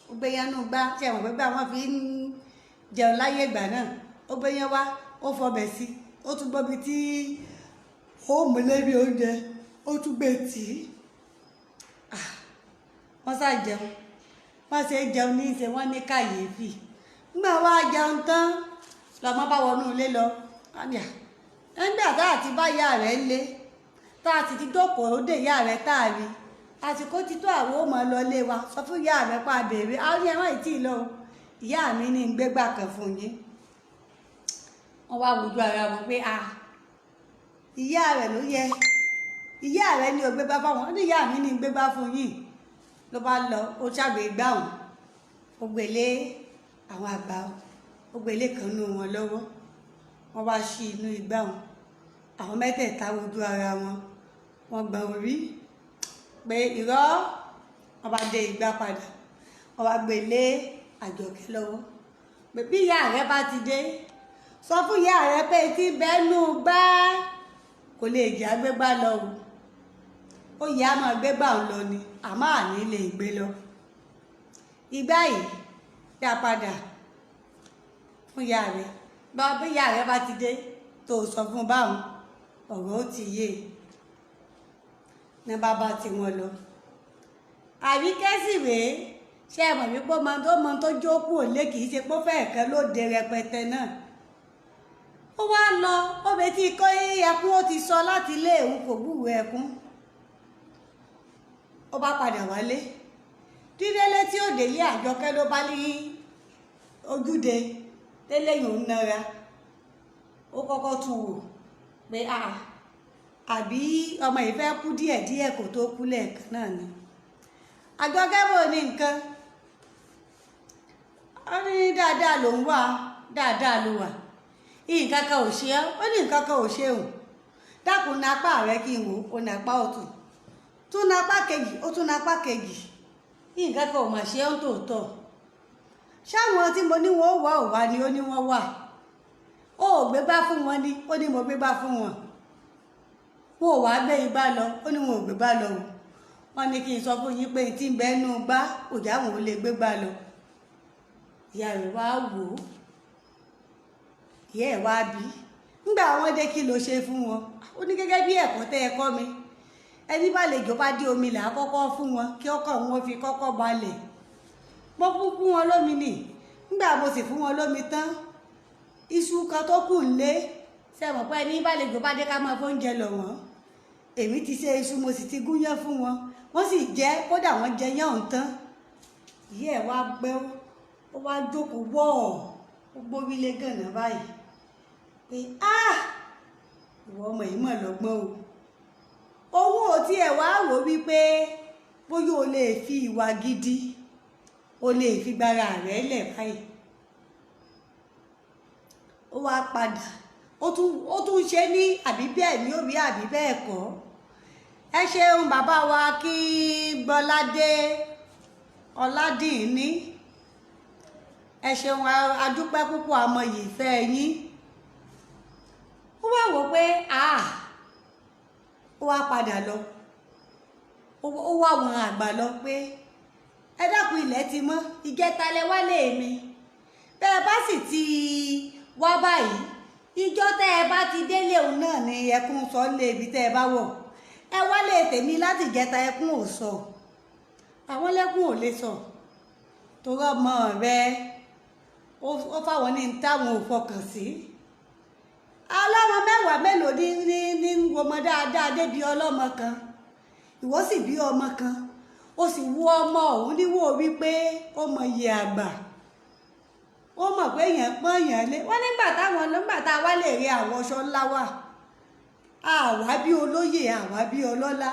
Ó gbé yán nù gbá, ṣe ẹ̀wọ̀n pé gbà wọ́n fi ń jẹun láyé ìgbà náà. Ó gbé yán wá, ó fọbẹ̀ sí, ó tún gbọ́bi tí ó mú lébi oúnjẹ, ó tún gbé tì í. Wọ́n sá jẹun, wọ́n ṣe jẹun ní í ṣe wọ́n ní kàyéfì. Nígbà wá jẹun tán, lọmọ bá wọnú ilé lọ. Nígbà tá a ti bá ìyá rẹ̀ lé, tá a sì ti jókòó dé ìyá rẹ̀ tá a rí, àsìkò ti tó àwọn ò mọ̀ lọ ilé wa. Sọ fún ìyá rẹ̀ pa béèrè, àwọn ní ẹ̀wọ̀n ìtì lọ o. Ìyá mi ní ń gbégbá kan fún yín. Wọ́n wá wojú ara wọn pé a, ìyá rẹ̀ ló yẹ. Ìyá rẹ̀ ní ó gbégbá fáwọn. Ó ní ìyá mi ní ń gbégbá fún yín. Ló bá lọ, ó ṣàgbé gbá òun. Ó gbélé àwọn àgbà, ó gbélé kan nú wọn lọ́wọ́. Wọ́n wá ṣí inú igbá wọn. Àwọn mẹ́tẹ̀ẹ̀ta wojú ara wọn. Wọ́n gbọ̀n orí pé irọ́. Wọ́n bá dé igbá padà. Wọ́n wá gbélé Àjọkẹ́ lọ́wọ́. Pé bí ìyá rẹ̀ bá ti dé, sọ fún ìyá rẹ̀ pé tí bẹ́ẹ̀ nú gbá kò lè jẹ́ agbégbá lọ o. Ó yẹ á máa gbégbá òun lọ ni, àmọ́ àní lè gbé lọ. Igbá yìí dá padà fún ìyá rẹ̀. Bá bí ìyá rẹ̀ bá ti dé, tó sọ fún báwọn, ọ̀rọ̀ ó ti yé e. Ní bàbá tí wọ́n lọ. Àríkẹ́ sì rèé, ṣé ẹ mọ̀ wípé ọmọ tó mọ tó jókòó lé kì í ṣe pé ó fẹ́ẹ̀ kan lóde rẹpẹtẹ náà. Ó wá lọ, ó retí kó ẹkún ó ti sọ láti ilé òun, kò gbúròó ẹkún. Ó bá padà wálé. Dídélé tí ó délé Àjọkẹ́ ló bá ní ojúde tẹ́lẹ̀ yìí ń nara. Ó kọ́kọ́ tún wò pé a, àbí ọmọ yìí fẹ́ kú díẹ̀díẹ̀ kó tó kú lẹ́ẹ̀kan náà ni. Àjọkẹ́ bò ní nǹkan. Ó ní dáadáa ló ń wà, dáadáa ló wà. Nǹkan kan ò ṣe ẹ́, ó ní nǹkan kan ò ṣe òun. Dákun na apá rẹ kí n wò, ó na apá ọ̀tún. Tún na apá kejì, ó tún na apá kejì. Nǹkan kan ò mà ṣe ẹ́ ń tòótọ́. Ṣáwọn tí mo ní wọn ó wà ò wá ni ó ní wọ́n wà. Ó ò gbégbá fún wọn ni, ó ní mo gbégbá fún wọn. Wọn ò wá gbé igbá lọ, ó ní wọn ò gbégbá lọ o. Wọ́n ní kí n sọ fún yín pé tí ń bẹ nú gbá, kò já wọn ò lè gbégbá lọ. Ìyá rẹ̀ wá wò ó. Ìyá ẹ̀ wá bí. Nígbà wọ́n dé kí ló ṣe fún wọn? Ó ní gẹ́gẹ́ bí ẹ̀kọ́ tẹ́ ẹ kọ́ mi. Ẹni bá lè jọ bá dé omi là á kọ́kọ́ fún wọn kí ọkọ̀ wọn fi kọ́kọ́ balẹ̀. Mo fún wọn lómi nì. Nígbà mo sì fún wọn lómi tán, iṣu kan tó kù ńlé. Ṣé ẹ mọ̀ pé ẹni bá lè jọ bá dé ká máa fóúnjẹ lọ̀ wọ́n? Èmi ti ṣe iṣu, mo sì ti gúnyán fún wọn. Wọ́n sì jẹ, kódà wọ́n jẹ yán òun tán. Ìyá ẹ̀ wá gbẹ́, ó wá jókòó wọ́ọ̀, ó gbórí lé gànà báyìí. Pé ah! Ìwọ ọmọ yìí mọ̀ lọ́gbọ́n o. Òun ò tí ẹ̀ wá wò wípé bóyá o lè fi ìwà gidi, o lè fi gbára rẹ lẹ̀ báyìí. Ó wá padà, ó tún ṣe ní àbí bẹ́ẹ̀ ni ó rí àbí bẹ́ẹ̀ kọ́. Ẹ ṣeun bàbá wa kí Gbọ́ládé Ọládìní. Ẹ ṣeun, adúpẹ́ púpọ̀, amọ̀yì ìfẹ́ yín. Ó wá wò pé ah! Ó wá padà lọ. Ó wá wọn àgbà lọ pé ẹ dákun ilẹ̀ ti mọ́, ìjẹta lẹ wá lé mi. Bẹ́ ẹ bá sì ti wá báyìí, ijọ́ tẹ́ ẹ bá ti délé òun náà ni ẹkún sọ lé ibi tẹ́ ẹ bá wọ̀. Ẹ wá lé tèmi láti ìjẹta, ẹkún ò sọ. Àwọn lẹ́kún ò lè sọ. Torí ọmọ rẹ ó fáwọn ní táwọn ò fọkàn sí. Ọlọ́mọ mẹ́wàá mélòó ní ní ní ń wọmọ dáadáa débi ọlọ́mọ kan. Ìwọ sì bí ọmọ kan. Ó sì wo ọmọ òun níwò wípé ó mọ iye àgbà. Ó mọ̀ pé èèyàn pọ́n èèyàn lé. Wọ́n nígbà táwọn nígbà tá a wá lè rí àwọn aṣọ ńlá wà. Àwa bí olóyè, àwa bí ọlọ́lá.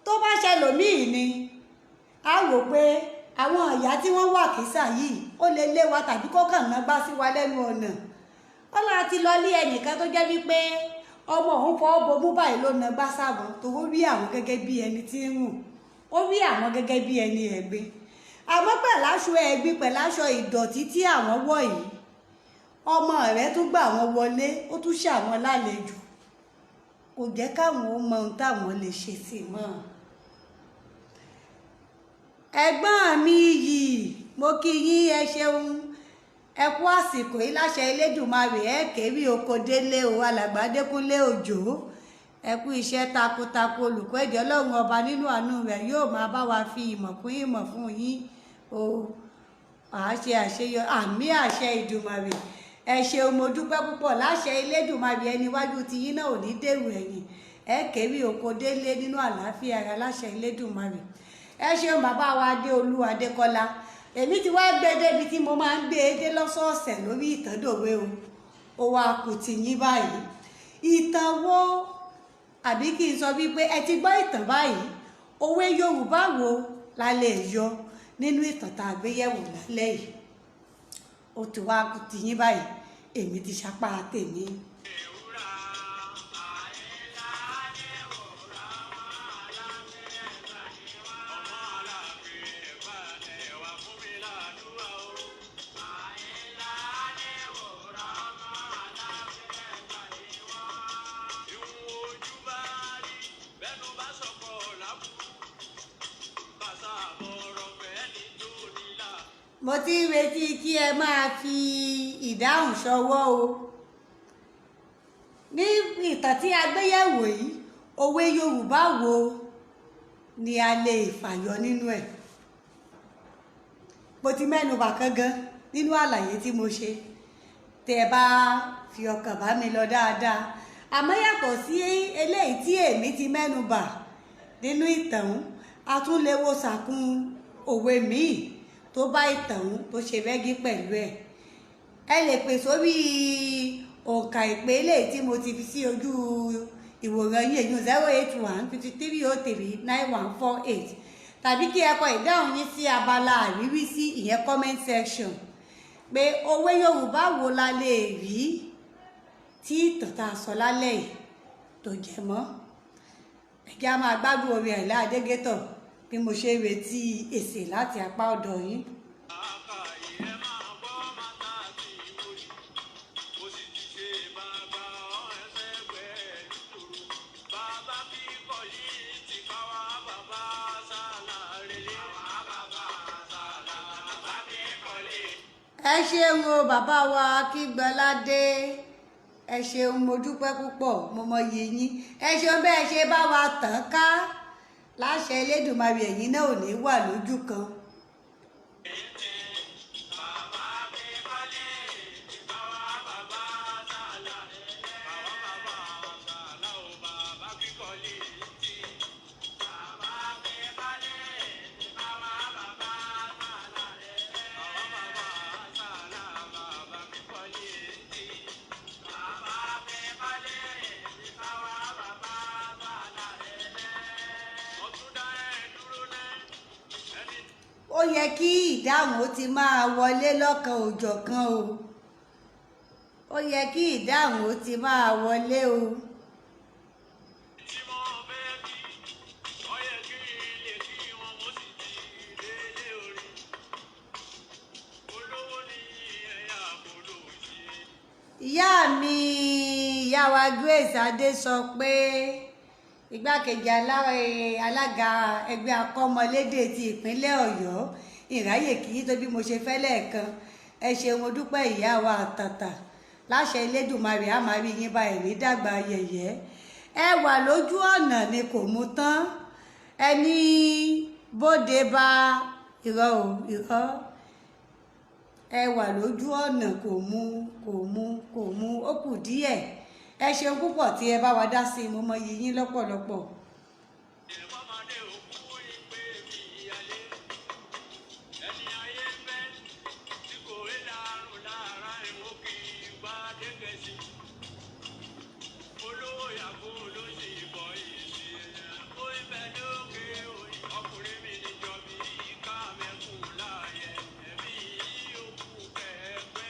Tó bá ṣẹlòmíì ni, a wò pé àwọn ìyá tí wọ́n wà kísà yìí ó lè lé wa tàbí kó kàn ná gbá sí wa lẹ́nu ọ̀nà. Ọlá ti lọ lé ẹnìkan tó jẹ́ wípé ọmọ òun fọwọ́ bomú báyìí ló na gbá sáwọn, tó ó rí àwọn gẹ́gẹ́ bí ẹni tí ń rùn, ó rí àwọn gẹ́gẹ́ bí ẹni ẹ̀gbin. Àmọ́ pẹ̀láṣọ ẹ̀gbin, pẹ̀láṣọ ìdọ̀tí tí àwọn wọ̀ yìí, ọmọ rẹ̀ tún gbà wọ́n wọlé, ó tún ṣàwọn lálejò. Kò jẹ́ káwọn ó mọ ohun táwọn lè ṣe sí mọ́. Ẹ̀gbọ́n mi yìí, mo kí yín, ẹ ṣeun, ẹ kú àsìkò yìí. Láṣẹ Elédùmarè, ẹ kéwì oko délé o. Alàgbà Adékúnlé Òjò, ẹ kú iṣẹ́ takuntakun. Olùkọ́ èdè, Ọlọ́run ọba nínú àánú rẹ̀ yóò máa bá wa fi ìmọ̀ kún ìmọ̀ fún yín o. Àṣẹ àṣeyọ, àmì àṣẹ Ìdùmarè. Ẹ ṣeun, mo dúpẹ́ púpọ̀. Láṣẹ Elédùmarè, ẹni iwájú ti yín náà ò ní dèrò ẹ̀yìn. Ẹ kéwì oko délé nínú àlàáfíà ara láṣẹ Elédùmarè. Ẹ ṣeun, bàbá wa Adéolú Adékọlá. Èmi ti wá gbé débi tí mo máa ń gbé e dé lọ́sọ̀ọ̀sẹ̀ lórí Ìtàndòwe o. Ó wá kù tì yín báyìí. Ìtàn wo, àbí kí n sọ wípé ẹ ti gbọ́ ìtàn báyìí, òwe Yorùbá wo la lè yọ nínú ìtàn tá a gbé yẹ̀wò lálẹ́ yìí? Ó ti wá kù tì yín báyìí. Èmi ti sapá tèmi. Ewúrà Àyìnlá Adéwòrán aláàfin Ẹ̀gbá ni wá. Ọmọ aláàfin Ẹ̀gbá, ẹ̀wà fún mi ládùúrà o. Àyìnlá Adéwòrán ọmọ aláàfin Ẹ̀gbá ni wá. Ìhun ojú bá rí bẹ́nu bá sọ̀kọ̀ lábùkù. Bàṣà àbọ̀rọ̀ fẹ́ ní tó nílà. Mo ti ń retí kí ẹ máa fi ìdáhùn ṣọwọ́ o. Ní ìtàn tí a gbé yẹ̀wò yìí, òwe Yorùbá wo ni a lè fàyọ nínú ẹ̀? Mo ti mẹ́nu bà kan gan nínú àlàyé tí mo ṣe, tẹ́ ẹ bá fi ọkàn bá mi lọ dáadáa. Àmọ́ yàtọ̀ sí eléyìí tí èmi ti mẹ́nu bà nínú ìtàn, a tún lè wo sàkún òwe míì tó bá ìtàn tó ṣe rẹ́gí pẹ̀lú ẹ̀. Ẹ lè pè sórí òǹkà ìpè eléyìí tí mo ti fi sí ojú ìwòran yín, èyí 08153039148, tàbí kí ẹ kọ ìdáhùn yín sí abala àríwísí, ìyẹn comment section, pé òwe Yorùbá wo la lè rí tí ìtàn tá a sọ lálẹ́ yìí tó jẹ mọ́. Ẹ jẹ́ á máa gbádùn orin Àyìnlá Adégétọ̀ bí mo ṣe ń retí èsì láti apá ọ̀dọ̀ yín. Àkàyè ẹ máa gbọ́ mátà sí orí. Mo sì ti ṣe bàbá ẹsẹ̀ pẹ̀lú tòrò. Bàbá kíkọ yìí ti ká wá bàbá sálà rẹ̀lẹ̀. Bàbá sálà bàbá kíkọ lè. Ẹ ṣeun o, bàbá wa Akígbọ́ládé, ẹ ṣeun, mo dúpẹ́ púpọ̀, mo mọyì yín. Ẹ ṣeun bẹ́ẹ̀ ṣe bá wa tàn ká. Láṣẹ Elédùmarè, ẹ̀yin náà ò ní wà lójú kan. Bàbá kíkọ lè ti ká wá bàbá sálà rẹ̀lẹ̀. Bàbá bàbá sálà o bàbá kíkọ lè ti. Bàbá kíkọ lè ti ká wá bàbá sálà rẹ̀lẹ̀. Bàbá bàbá sálà bàbá kíkọ lè ti. Bàbá kíkọ lè ti ká wá bàbá sálà rẹ̀lẹ̀. Mo tún dá ẹ dúró náà ẹni. Ó yẹ kí ìdáhùn ó ti máa wọlé lọ́kan òjọ̀kan o. Ó yẹ kí ìdáhùn ó ti máa wọlé o. Tí mo fẹ́ kí ó yẹ kí ilé kí wọn mo sì ti délé orí. Olówó ní ẹ̀yà kò lò sí. Ìyá mi, ìyá wa Grace Adé sọ pé igbákejì alága ẹgbẹ́ akọ́mọlédè ti ìpínlẹ̀ Ọ̀yọ́, ìráyè kì í tó bí mo ṣe fẹ́ lẹ́ẹ̀kan. Ẹ ṣeun, mo dúpẹ́, ìyá wa àtàtà. Láṣẹ Elédùmarè, á máa rí yín bá ẹ̀rí dàgbà yẹ̀yẹ́. Ẹ wà lójú ọ̀nà ni kò mú tán. Ẹni bóde bá irọ́ o, irọ́. Ẹ wà lójú ọ̀nà, kò mú, kò mú, kò mú, ó kù díẹ̀. Ẹ ṣeun púpọ̀ tí ẹ bá wa dá sí i, mo mọyì yín lọ́pọ̀lọpọ̀. Ìbámadé òkú ìpè mi ìyálé. Ẹni ayé ń fẹ́ tí kò rí lárùn lára ìwọ kì í bá dégẹ̀sì. Olówó yàgò ló sì bọ̀ ìsì ẹ̀yà. Ó ń bẹ lókè òyìn ọkùnrin mi níjọ bí ká mẹ́kù láàyè. Ẹ̀mí yìí òkú kẹ̀ẹ́pẹ́.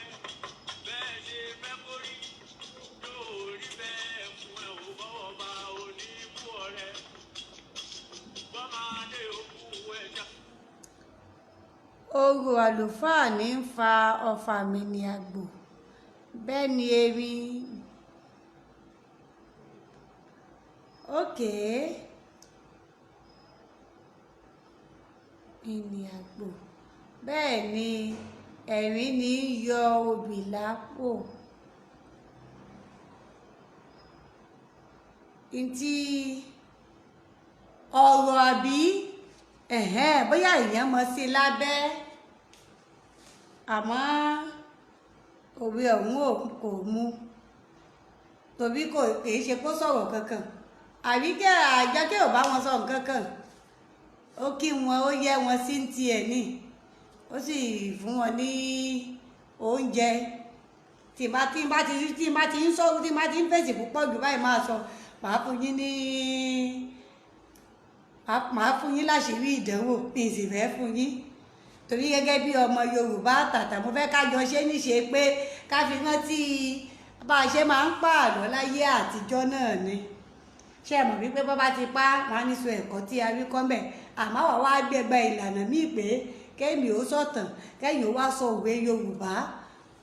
Bẹ́ẹ̀ ṣe fẹ́ kórí lórí bẹ́ẹ̀ fún ẹ ò bọ́wọ́ bá oníbú ọ̀rẹ́. Bọ́mọdé òkú ẹja. Orò àlùfáà ní ń fa ọ̀fàmìnì àgbò, bẹ́ẹ̀ ni erin. Okay. Ìnì àgbò. Bẹ́ẹ̀ ni ẹ̀rín ní í yọ obì lápò. Ntí ọ̀rọ̀ àbí ẹ̀hẹ́n bóyá èèyàn mọ̀ sí i lábẹ́, àmọ́ òwe ọ̀hún ò kò mú, torí kò kì í ṣe kó sọ̀rọ̀ kankan. Àríkẹ́ Àjọkẹ́ ò bá wọn sọ nǹkan kan. Ó kí wọn, ó yẹ́ wọn sí ti ẹ̀ ní, ó sì fún wọn ní oúnjẹ. Tí n bá ti ń sọ̀rọ̀, tí n bá ti ń fèsì púpọ̀ jù báyìí máa sọ, màá fún yín ní, màá fún yín láṣìírí ìdánwò, mi sì fẹ́ fún yín. Torí gẹ́gẹ́ bí ọmọ Yorùbá àtàtà, mo fẹ́ ká jọ ṣé níṣe pé ká fi rántí bá a ṣe máa ń pààlọ́ láyé àtijọ́ náà ni. Ṣé ẹ mọ̀ wípé bó bá ti pa, wọ́n á ní sọ ẹ̀kọ́ tí a rí kọ́ mbẹ̀. Àmọ́ àwa wá gbẹgba ìlànà míì pé kémi ó sọ̀tàn, kẹ́yìn ó wá sọ òwe Yorùbá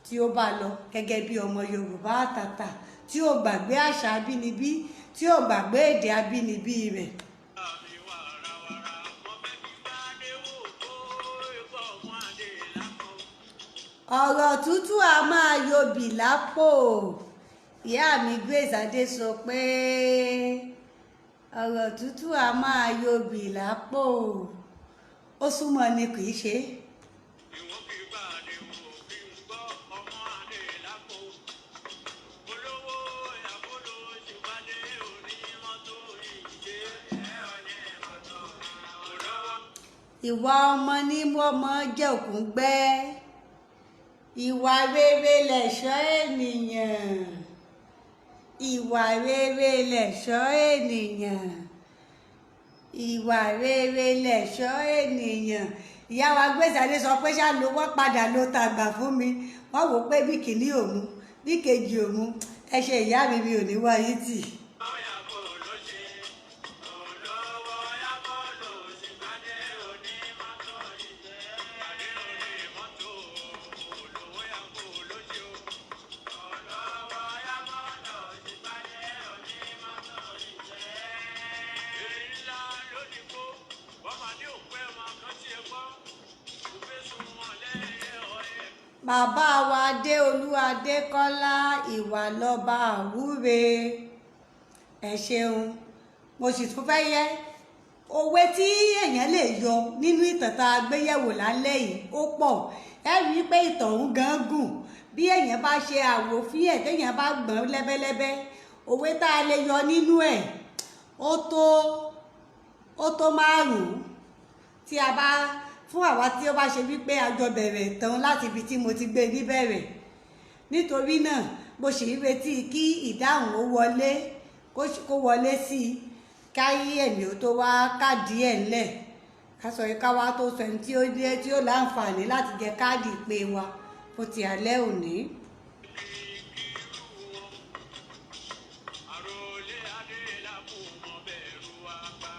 tí ó bá lọ gẹ́gẹ́ bí ọmọ Yorùbá àtàtà tí ò gbàgbé àṣà abínibí, tí ò gbàgbé èdè abínibí rẹ̀. Àmì wàràwàrà, mo fẹ́ kí Gbádéwò kó ikọ̀ ọmọ Adé lápò. Ọ̀rọ̀ tútù a máa yobì lápò. Ìyá mi Grace Adé sọ pé ọ̀rọ̀ tútù a máa yobì lápò. Ó súnmọ́ ni kì í ṣe. Ìwọ kì í Gbádéwò kí n gbọ́ ọmọ Adé lápò. Olówó ìyàbọ̀lò ṣùgbọ́n òní mọ́tò ìjẹ́ olówó. Ìwà ọmọ ní mú ọmọ jẹ́ òkú gbẹ́. Ìwà rere lẹ̀ṣọ́ ènìyàn. Ìwà rere lẹ̀ṣọ́ ènìyàn. Ìwà rere lẹ̀ṣọ́ ènìyàn. Ìyá wa Grace Adé sọ pé ṣá lo wọ́n padà ló tàgbà fún mi. Wọ́n wò pé bí kìíní ò mú, bí kejì ò mú. Ẹ ṣe ìyá mi, mi ò ní wá yín tì. Bàbá wa Adéolú Adékọ́lá, ìwà lọba àwúre. Ẹ ṣeun. Mo sì tún fẹ́ yẹ òwe tí èèyàn lè yọ nínú ìtàn tá a gbé yẹ̀wò lálẹ́ yìí ó pọ̀. Ẹ rí i pé ìtàn òun gan gùn. Bí èèyàn bá ṣe àwòfín ẹ̀, téèyàn bá gbọ̀n lẹ́bẹ́lẹ́bẹ́, òwe tá a lè yọ nínú ẹ̀ ó tó márùn-ún. Tí a bá fún àwa tí ó bá ṣe wípé a jọ bẹ̀rẹ̀ ìtàn láti ibi tí mo ti gbé níbẹ̀rẹ̀. Nítorí náà mo sì ń retí kí ìdáhùn ó wọlé, kó wọlé sí i, káyé ẹ̀mí ó tó wá káàdì ẹ̀ ńlẹ̀. Ká sọ ká wá tó sọ ẹni tí ó dé, tí ó láǹfààní láti jẹ káàdì ìpè wa fún ti alẹ́ òní. Àròlé Adé lápò mọ bẹ̀rù àgbà.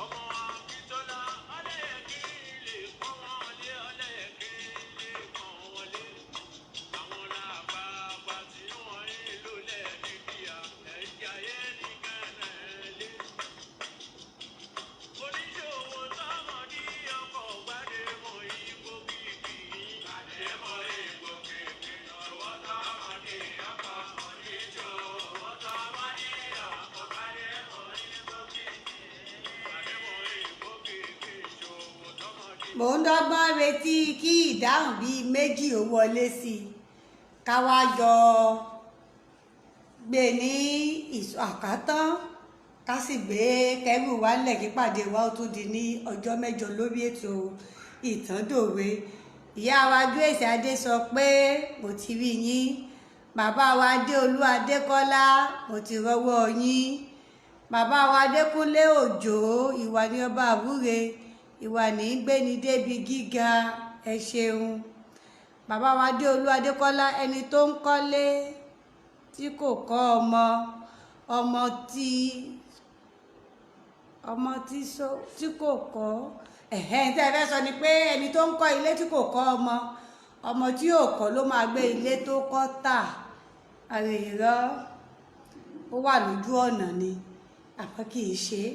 Ọmọ Akíntọ́lá ọlẹ́yẹ̀kí lè pọ́n wọn lé, ọlẹ́yẹ̀kí lè pọ́n wọn lé. Àwọn làgbààgbà tí wọ́n ń lò lẹ́ẹ̀ni bíà, ẹ̀jẹ̀ ayé ní kẹ́nẹ̀ lé. Oníṣòwò tọmọdé ọkọ̀ Gbádémọ̀ ìgbò kìkì. Gbádémọ̀ ìgbò kìkì. Ọwọ́ tọmọdé ọkọ̀ oníṣòwò tọmọdé ọkọ̀ Gbádémọ̀ ìgbò kìkì. Gbádémọ̀ ìgbò kìkì. Ìṣòwò tọmọdé. Mò ń dọ́gbọ́n retí kí ìdáhùn bíi méjì ó wọlé sí i, ká wá jọ gbé ní ìsọ àkátán, ká sì gbé kẹ́rù wa ńlẹ̀ kí pàdé wa ó tún di ní ọjọ́ mẹ́jọ lórí ètò Ìtàndòwe. Ìyá wa Grace Adé sọ pé mo ti rí yín. Bàbá wa Adéolú Adékọ́lá, mo ti rọ́wọ́ yín. Bàbá wa Adékúnlé Òjó, ìwà ní ọba àwúre, ìwà ní í gbéni débi gíga. Ẹ ṣeun. Bàbá wa Adéolú Adékọ́lá, ẹni tó ń kọ́lé tí kò kọ́ ọmọ, ọmọ tí, ọmọ tí sọ, tí kò kọ́, Ẹ̀hẹ́n, tẹ́ ẹ fẹ́ sọ ni pé ẹni tó ń kọ́ ilé tí kò kọ́ ọmọ, ọmọ tí yóò kọ́ ló máa gbé ilé tó kọ́ tà. Àrè irọ́, ó wà lójú ọ̀nà ni, àmọ́ kì í ṣe é.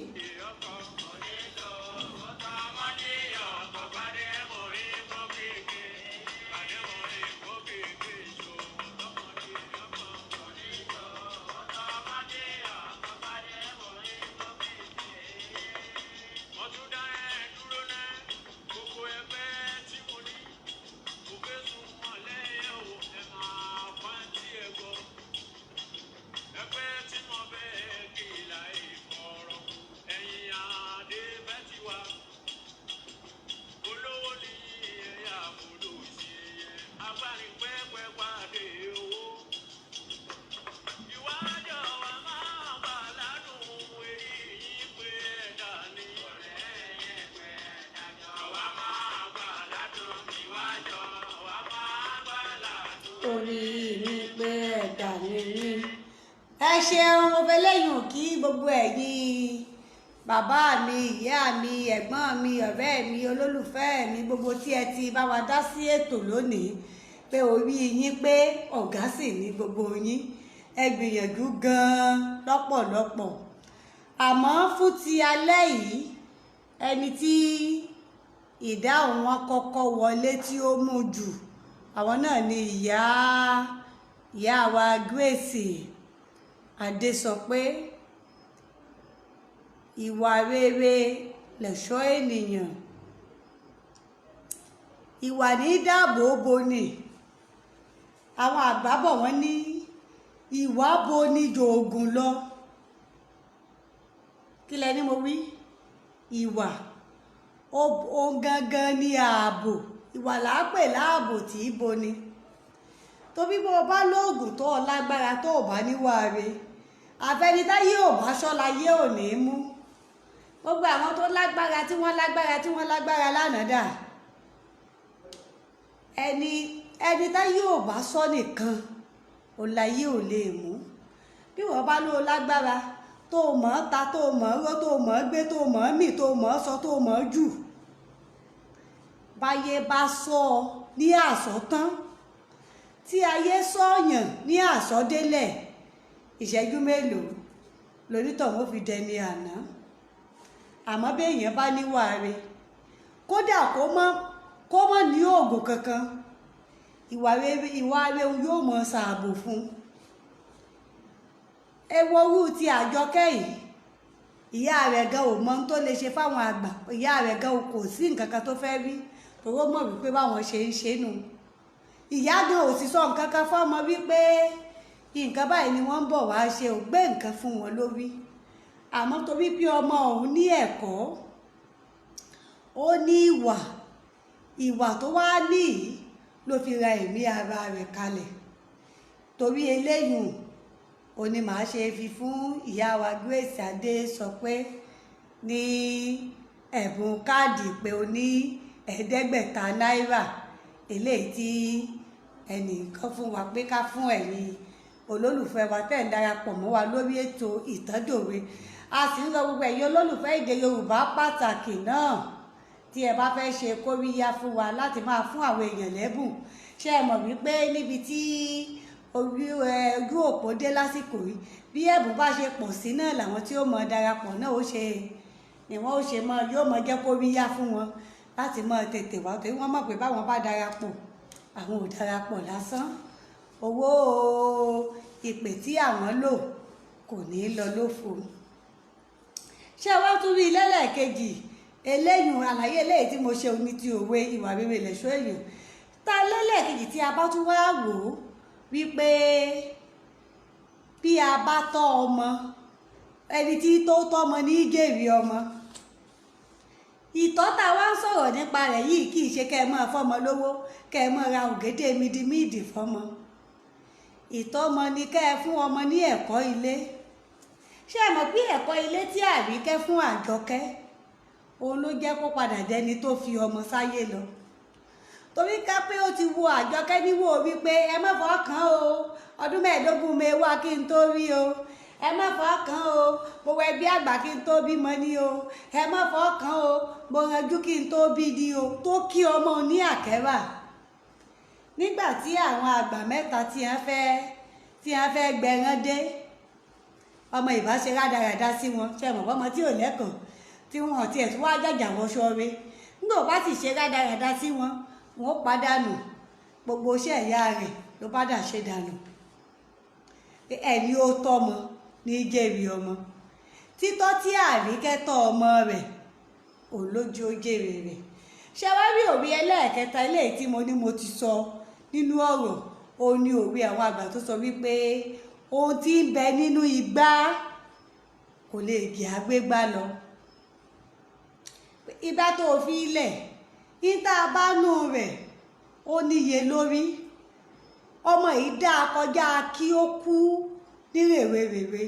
Mo tún dá ẹ dúró ná, gbogbo ẹgbẹ́ tí mo ní, mo fẹ́ sùn mọ́ lẹ́yìn o, ẹ máa pa tí ẹ gbọ́. Ẹgbẹ́ tí mo fẹ́ kí láì fọ̀rọ̀, ẹ̀yìn àdé fẹ́ ti wá. Olówó ní ẹ̀yà olóṣè yẹn, agbárin pẹ́pẹ́ pàdé owó. Ìwájọ́ wa máa bà ládùn èyí pé ẹ̀dá ni. Àwa máa gbà ládùn, ìwájọ́ wa máa gbà ládùn. Orí mi pé ẹ̀dà ni mí. Ẹ ṣeun, mo fẹ́ lẹ́yìn kí gbogbo ẹ̀yin bàbá mi, ìyá mi, ẹ̀gbọ́n mi, ọ̀rẹ́ mi, olólùfẹ́ mi, gbogbo tí ẹ ti bá wa dá sí ètò lónìí, pé orí yín pé ọ̀gá sì ní gbogbo yín. Ẹ gbìyànjú gan-an lọ́pọ̀lọpọ̀. Àmọ́ fún ti alẹ́ yìí, ẹni tí ìdáhùn wọn kọ́kọ́ wọlé tí ó mú jù, àwọn náà ni ìyá wa Grace Adésọpé. Ìwà rere lẹ̀ṣọ́ ènìyàn, ìwà ní dáàbò bo ni. Àwọn àgbà bọ̀ wọ́n ní ìwà bo ni jòògùn lọ. Kí lẹ ní mo wí? Ìwà ó gangan ní ààbò. Ìwà là á pè láàbò tí í bo ni. Torí bó o bá lóògùn tó o lágbára, tó o bá níwà re, àfẹnitáyé ò bá ṣọ́la yé ò ní mú. Gbogbo àwọn tó lágbára tí wọ́n lágbára tí wọ́n lágbára lánàá dà, ẹni táyé ò bá sọ nìkan ọ̀láyé ò lè mú. Bí wọ́n bá lóo lágbára, tó o mọ̀ ọ́ ta, tó o mọ̀ ọ́ rọ́, tó o mọ̀ ọ́ gbé, tó o mọ̀ ọ́ mì, tó o mọ̀ ọ́ sọ, tó o mọ̀ ọ́ jù, báyé bá sọ ọ ní àsọtán, tí ayé sọ̀yàn ní àsọdélẹ̀, ìṣẹ́jú mélòó lonítọ̀hún ó fi dẹni àná. Àmọ́ béèyàn bá níwà re, kódà kó mọ́ ní oògùn kankan, ìwà rere yóò mọ ṣààbò fún un. Ẹ wo orú ti Àjọkẹ́ yìí, ìyá rẹ̀ gan ò mọ ohun tó lè ṣe fáwọn àgbà. Ìyá rẹ̀ gan kò sí nǹkan kan tó fẹ́ rí, torí ó mọ̀ wípé báwọn ṣe ń ṣe nù. Ìyá gan ò sì sọ nǹkan kan fọ́mọ wípé nǹkan báyìí ni wọ́n ń bọ̀ wá ṣe, ò gbé nǹkan fún wọn lórí. Àmọ́ torí pé ọmọ òun ní ẹ̀kọ́, ó ní ìwà, ìwà tó wá ní yìí ló fi ra ẹ̀mí ara rẹ̀ kalẹ̀. Torí eléyùn ó ní màá ṣe fi fún ìyá wa Grace Adé sọ pé ní ẹ̀bùn káàdì pé o ní 500 náírà, eléyìí tí ẹnìkan fún wa pé ká fún ẹ̀yin olólùfẹ́ wa tẹ̀ ń darapọ̀ mọ́ wa lórí ètò Ìtàndòwe. A sì ń rọ gbogbo ẹ̀yin olólùfẹ́ èdè Yorùbá pàtàkì náà, tí ẹ bá fẹ́ ṣe kóríyá fún wa láti máa fún àwọn èèyàn lẹ́bùn. Ṣé ẹ mọ̀ wípé níbi tí ojú òpó dé lásìkò yìí, bí ẹ̀bùn bá ṣe pọ̀ sí náà làwọn tí ó mọ̀ darapọ̀ náà ó ṣe ni wọ́n ó ṣe mọ́, yóò mọ jẹ́ kóríyá fún wọn láti mọ tètè wá, torí wọ́n mọ̀ pé báwọn bá darapọ̀, àwọn ò darapọ̀ lásán, owó ìpè tí àwọn lò kò ní lọ lófo. Ṣé wọ́n tún rí lẹ́lẹ́kejì eléyìí? Àlàyé eléyìí tí mo ṣe ní ti òwe ìwà rere lẹ̀ṣọ́ èèyàn. Ta lẹ́lẹ́kejì tí a bá tún wá wò ó wípé bí a bá tọ́ ọmọ, ẹni tí tó tọ́mọ ní jèrè ọmọ. Ìtọ́ tá a wá ń sọ̀rọ̀ nípa rẹ̀ yìí kì í ṣe kẹ́ ẹ máa fọ́mọ lówó, kẹ́ ẹ máa ra ògédè mídìmídì fọ́mọ. Ìtọ́mọ ni kẹ́ ẹ fún ọmọ ní ẹ̀kọ́ ilé. Ṣé ẹ mọ̀ pé ẹ̀kọ́ ilé tí Àríkẹ́ fún Àjọkẹ́, òun ló jẹ́ kó padà dẹni tó fi ọmọ sáyé lọ. Torí ká pé ó ti wo Àjọkẹ́ níwò wípé ẹ má fọ́ kàn o, ọdún 15 mi wá kí n tó rí o, Ẹ má fọ́ kàn o, mo wẹ bí àgbà kí n tó bímọ ní o. Ẹ má fọ́ kàn o, mo ranjú kí n tó bí ní o. Tó kí ọmọ ní àkẹ́rà. Nígbà tí àwọn àgbà mẹ́ta tí wọ́n fẹ́ gbẹran dé, ọmọ ìbá ṣe rádaràda sí wọn. Ṣe mọ̀ ọmọ tí ò lẹ́kọ̀ọ́, tí wọn tiẹ̀ tún wá jàjà wọṣọ rẹ̀, nígbà ó bá sì ṣe rádaràda sí wọn, wọn ó pàdánù gbogbo iṣẹ́ ìyá rẹ̀ ló bá dà ṣe dànù. Ẹni ó tọ́mọ ní jèrè ọmọ. Títọ́ tí Àríkẹ́ tọ́ ọmọ rẹ̀, òun lójú ó jèrè rẹ̀. Ṣé wá rí òwe ẹlẹ́ẹ̀kẹta eléyìí tí mo ní mo ti sọ nínú ọ̀rọ̀? Ó ní òwe àwọn àgbà tó sọ wípé ohun tí ń bẹ nínú igbá kò lè gé agbégbá lọ. Igbá tó fi ilẹ̀ níta bá nù rẹ̀, ó níye lórí. Ọmọ yìí dáa kọjá kí ó kú ní rèwerèwe.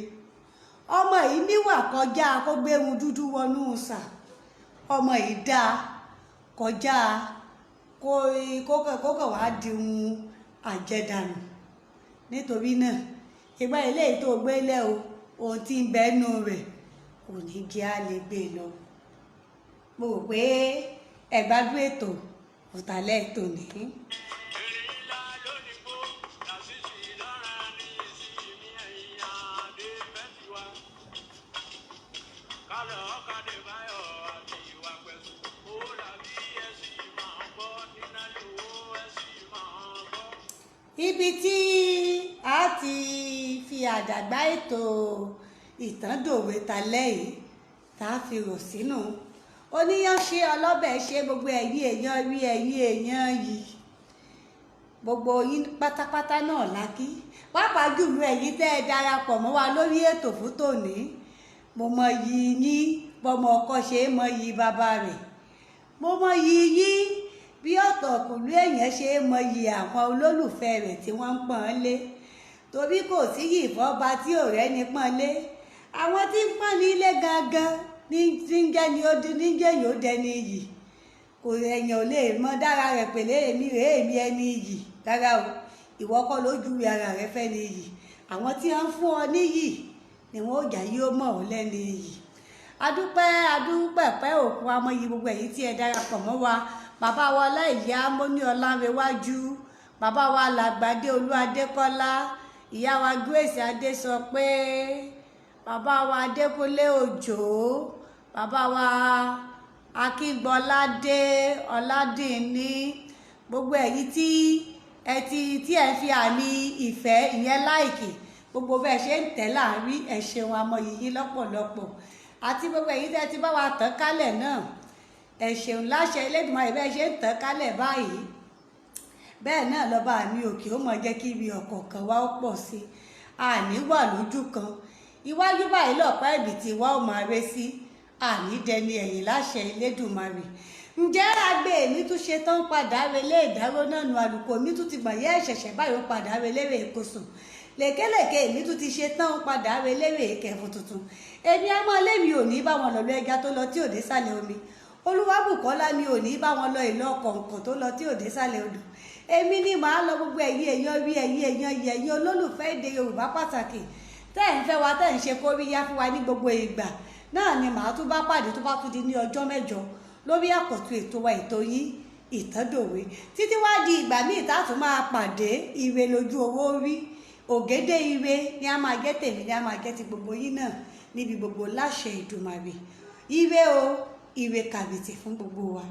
Ọmọ yìí níwà kọjá kó gbéhun dúdú wọnú sà. Ọmọ yìí dáa kọjá kó kàn wá di ohun àjẹdànù. Nítorí náà, ìgbà eléyìí tó gbé lẹ́ o, ohun tí ń bẹ nù rẹ̀ kò ní jẹ́ á lè gbé lọ. Mo rò pé ẹ gbádùn ètò òtálẹ̀ tòní. Èrè lónìí kó làṣìṣì lọ́ra ní ìsinmi ẹ̀yìn àdé fẹ́ tiwa. Kálọ̀ ọ̀kadì báyọ̀ àti ìwà pẹ̀sù. Owó làbí ẹ̀sìn máa ń gbọ́ nínú lówó ẹ̀sìn máa ń gbọ́. Ibi tí a ti fi àdàgbà ètò ìtàndòwe talẹ́ yìí tá a fi rò sínú, oníyàn ṣe, ọlọ́bẹ̀ ṣe, gbogbo ẹ̀yin èèyàn rí, ẹ̀yin èèyàn yìí, gbogbo yín pátápátá náà lákì, pàápàá jùlọ ẹ̀yin tẹ́ ẹ darapọ̀ mọ́ wa lórí ètò fún tòní. Mo mọ iyì yín bọ́mọ ọkọ ṣe é mọ iyì bàbá rẹ̀. Mo mọ iyì yín bí ọ̀tọ̀kùlú èèyàn ṣe é mọ iyì àwọn olólùfẹ́ rẹ̀ tí wọ́n ń pọ́n ọ́n lé, torí kò sí yìí fọ́ba tí ò rẹ́ni pọ́n lé. Àwọn tí ń pọ́n ní ilé gangan ní tí ń jẹ́ ni ó ní jẹ́ yóò dẹni iyì. Kò ẹ̀yàn ò lè mọ dára rẹ̀ pèlè èmi rèé, èmi ẹni iyì. Rárá o, ìwọ kọ́ lójú ara rẹ fẹ́ ni iyì. Àwọn tí wọ́n ń fún ọ níyì ni wọ́n ó jà yóò mọ̀ ọ́ lẹ́ni iyì. Adúpẹ́, adúpẹ́ pẹ́ òkun. Amọ̀yì gbogbo ẹ̀yin tí ẹ darapọ̀ mọ́ wa. Bàbá wa Ọláìyá Mọ́ní Ọlánrewájú, bàbá wa Làgbàdé Olú Adékọ́lá, ìyá wa Grace Adé sọ pé, bàbá wa Adékúnlé Òjò, bàbá wa Akíngbọ́ládé Ọládìní, gbogbo ẹ̀yin tí ẹ ti tí ẹ fi àmì ìfẹ́, ìyẹn like, gbogbo bẹ́ẹ̀ ṣe ń tẹ̀ láàrin, ẹ ṣeun, amọ̀yì yín lọ́pọ̀lọpọ̀. Àti gbogbo ẹ̀yin tẹ́ ti bá wa tàn kálẹ̀ náà, ẹ ṣeun. Láṣẹ Elédùmarè, bẹ́ẹ̀ ṣe ń tàn kálẹ̀ báyìí, bẹ́ẹ̀ náà lọ́ba mi òkè ó mọ̀ jẹ́ kí ibi ọ̀kọ̀ọ̀kan wa ó pọ̀ sí i. Àní wà lójú kan, iwájú báyìí lọ̀pá ẹ̀bìtì wa ó máa ré sí. Àní dẹni ẹ̀yìn láṣẹ Elédùmarè. Ǹjẹ́ agbe mi tún ṣe tán padà relé ìdáró náà nu. Àlùkò mi tún ti gbọ̀n yẹ́ ẹ̀ṣẹ̀ṣẹ̀ báyìí, ó padà relé rè kóso. Lèkélèké mi tún ti ṣe tán padà relé rè kẹfun tuntun. Èmi á mọ́ lémi ò ní bá wọn lọ lọ ẹja tó lọ tí ò dé sàlẹ̀ omi. Olúwàbùkọ́lá mi ò ní bá wọn lọ ìlọ kọ̀ǹkọ̀ tó lọ tí ò dé sàlẹ̀ odò. Èmi ni màá lọ. Gbogbo ẹ̀yin èèyàn rí, ẹ̀yin èèyàn yìí, ẹ̀yin olólùfẹ́ èdè Yorùbá pàtàkì tẹ́ ẹ̀ ń fẹ́ wa, tẹ́ ẹ̀ ń ṣe kóríyá fún wa ní gbogbo ìgbà náà ni màá tún bá pàdé tó bá tún di ní ọjọ́ 8 lórí àkọ́tún ètò wa, ètò yín, Ìtàndòwe. Títí wá di ìgbà míì tá a tún máa pàdé, ire lójú owó rí, ògédé ire ni a máa jẹ́ tèmi, ni a máa jẹ́ ti gbogbo yín náà níbi gbogbo láṣẹ Ìdùmarè. Ire o, ire kàbìtì fún gbogbo wa.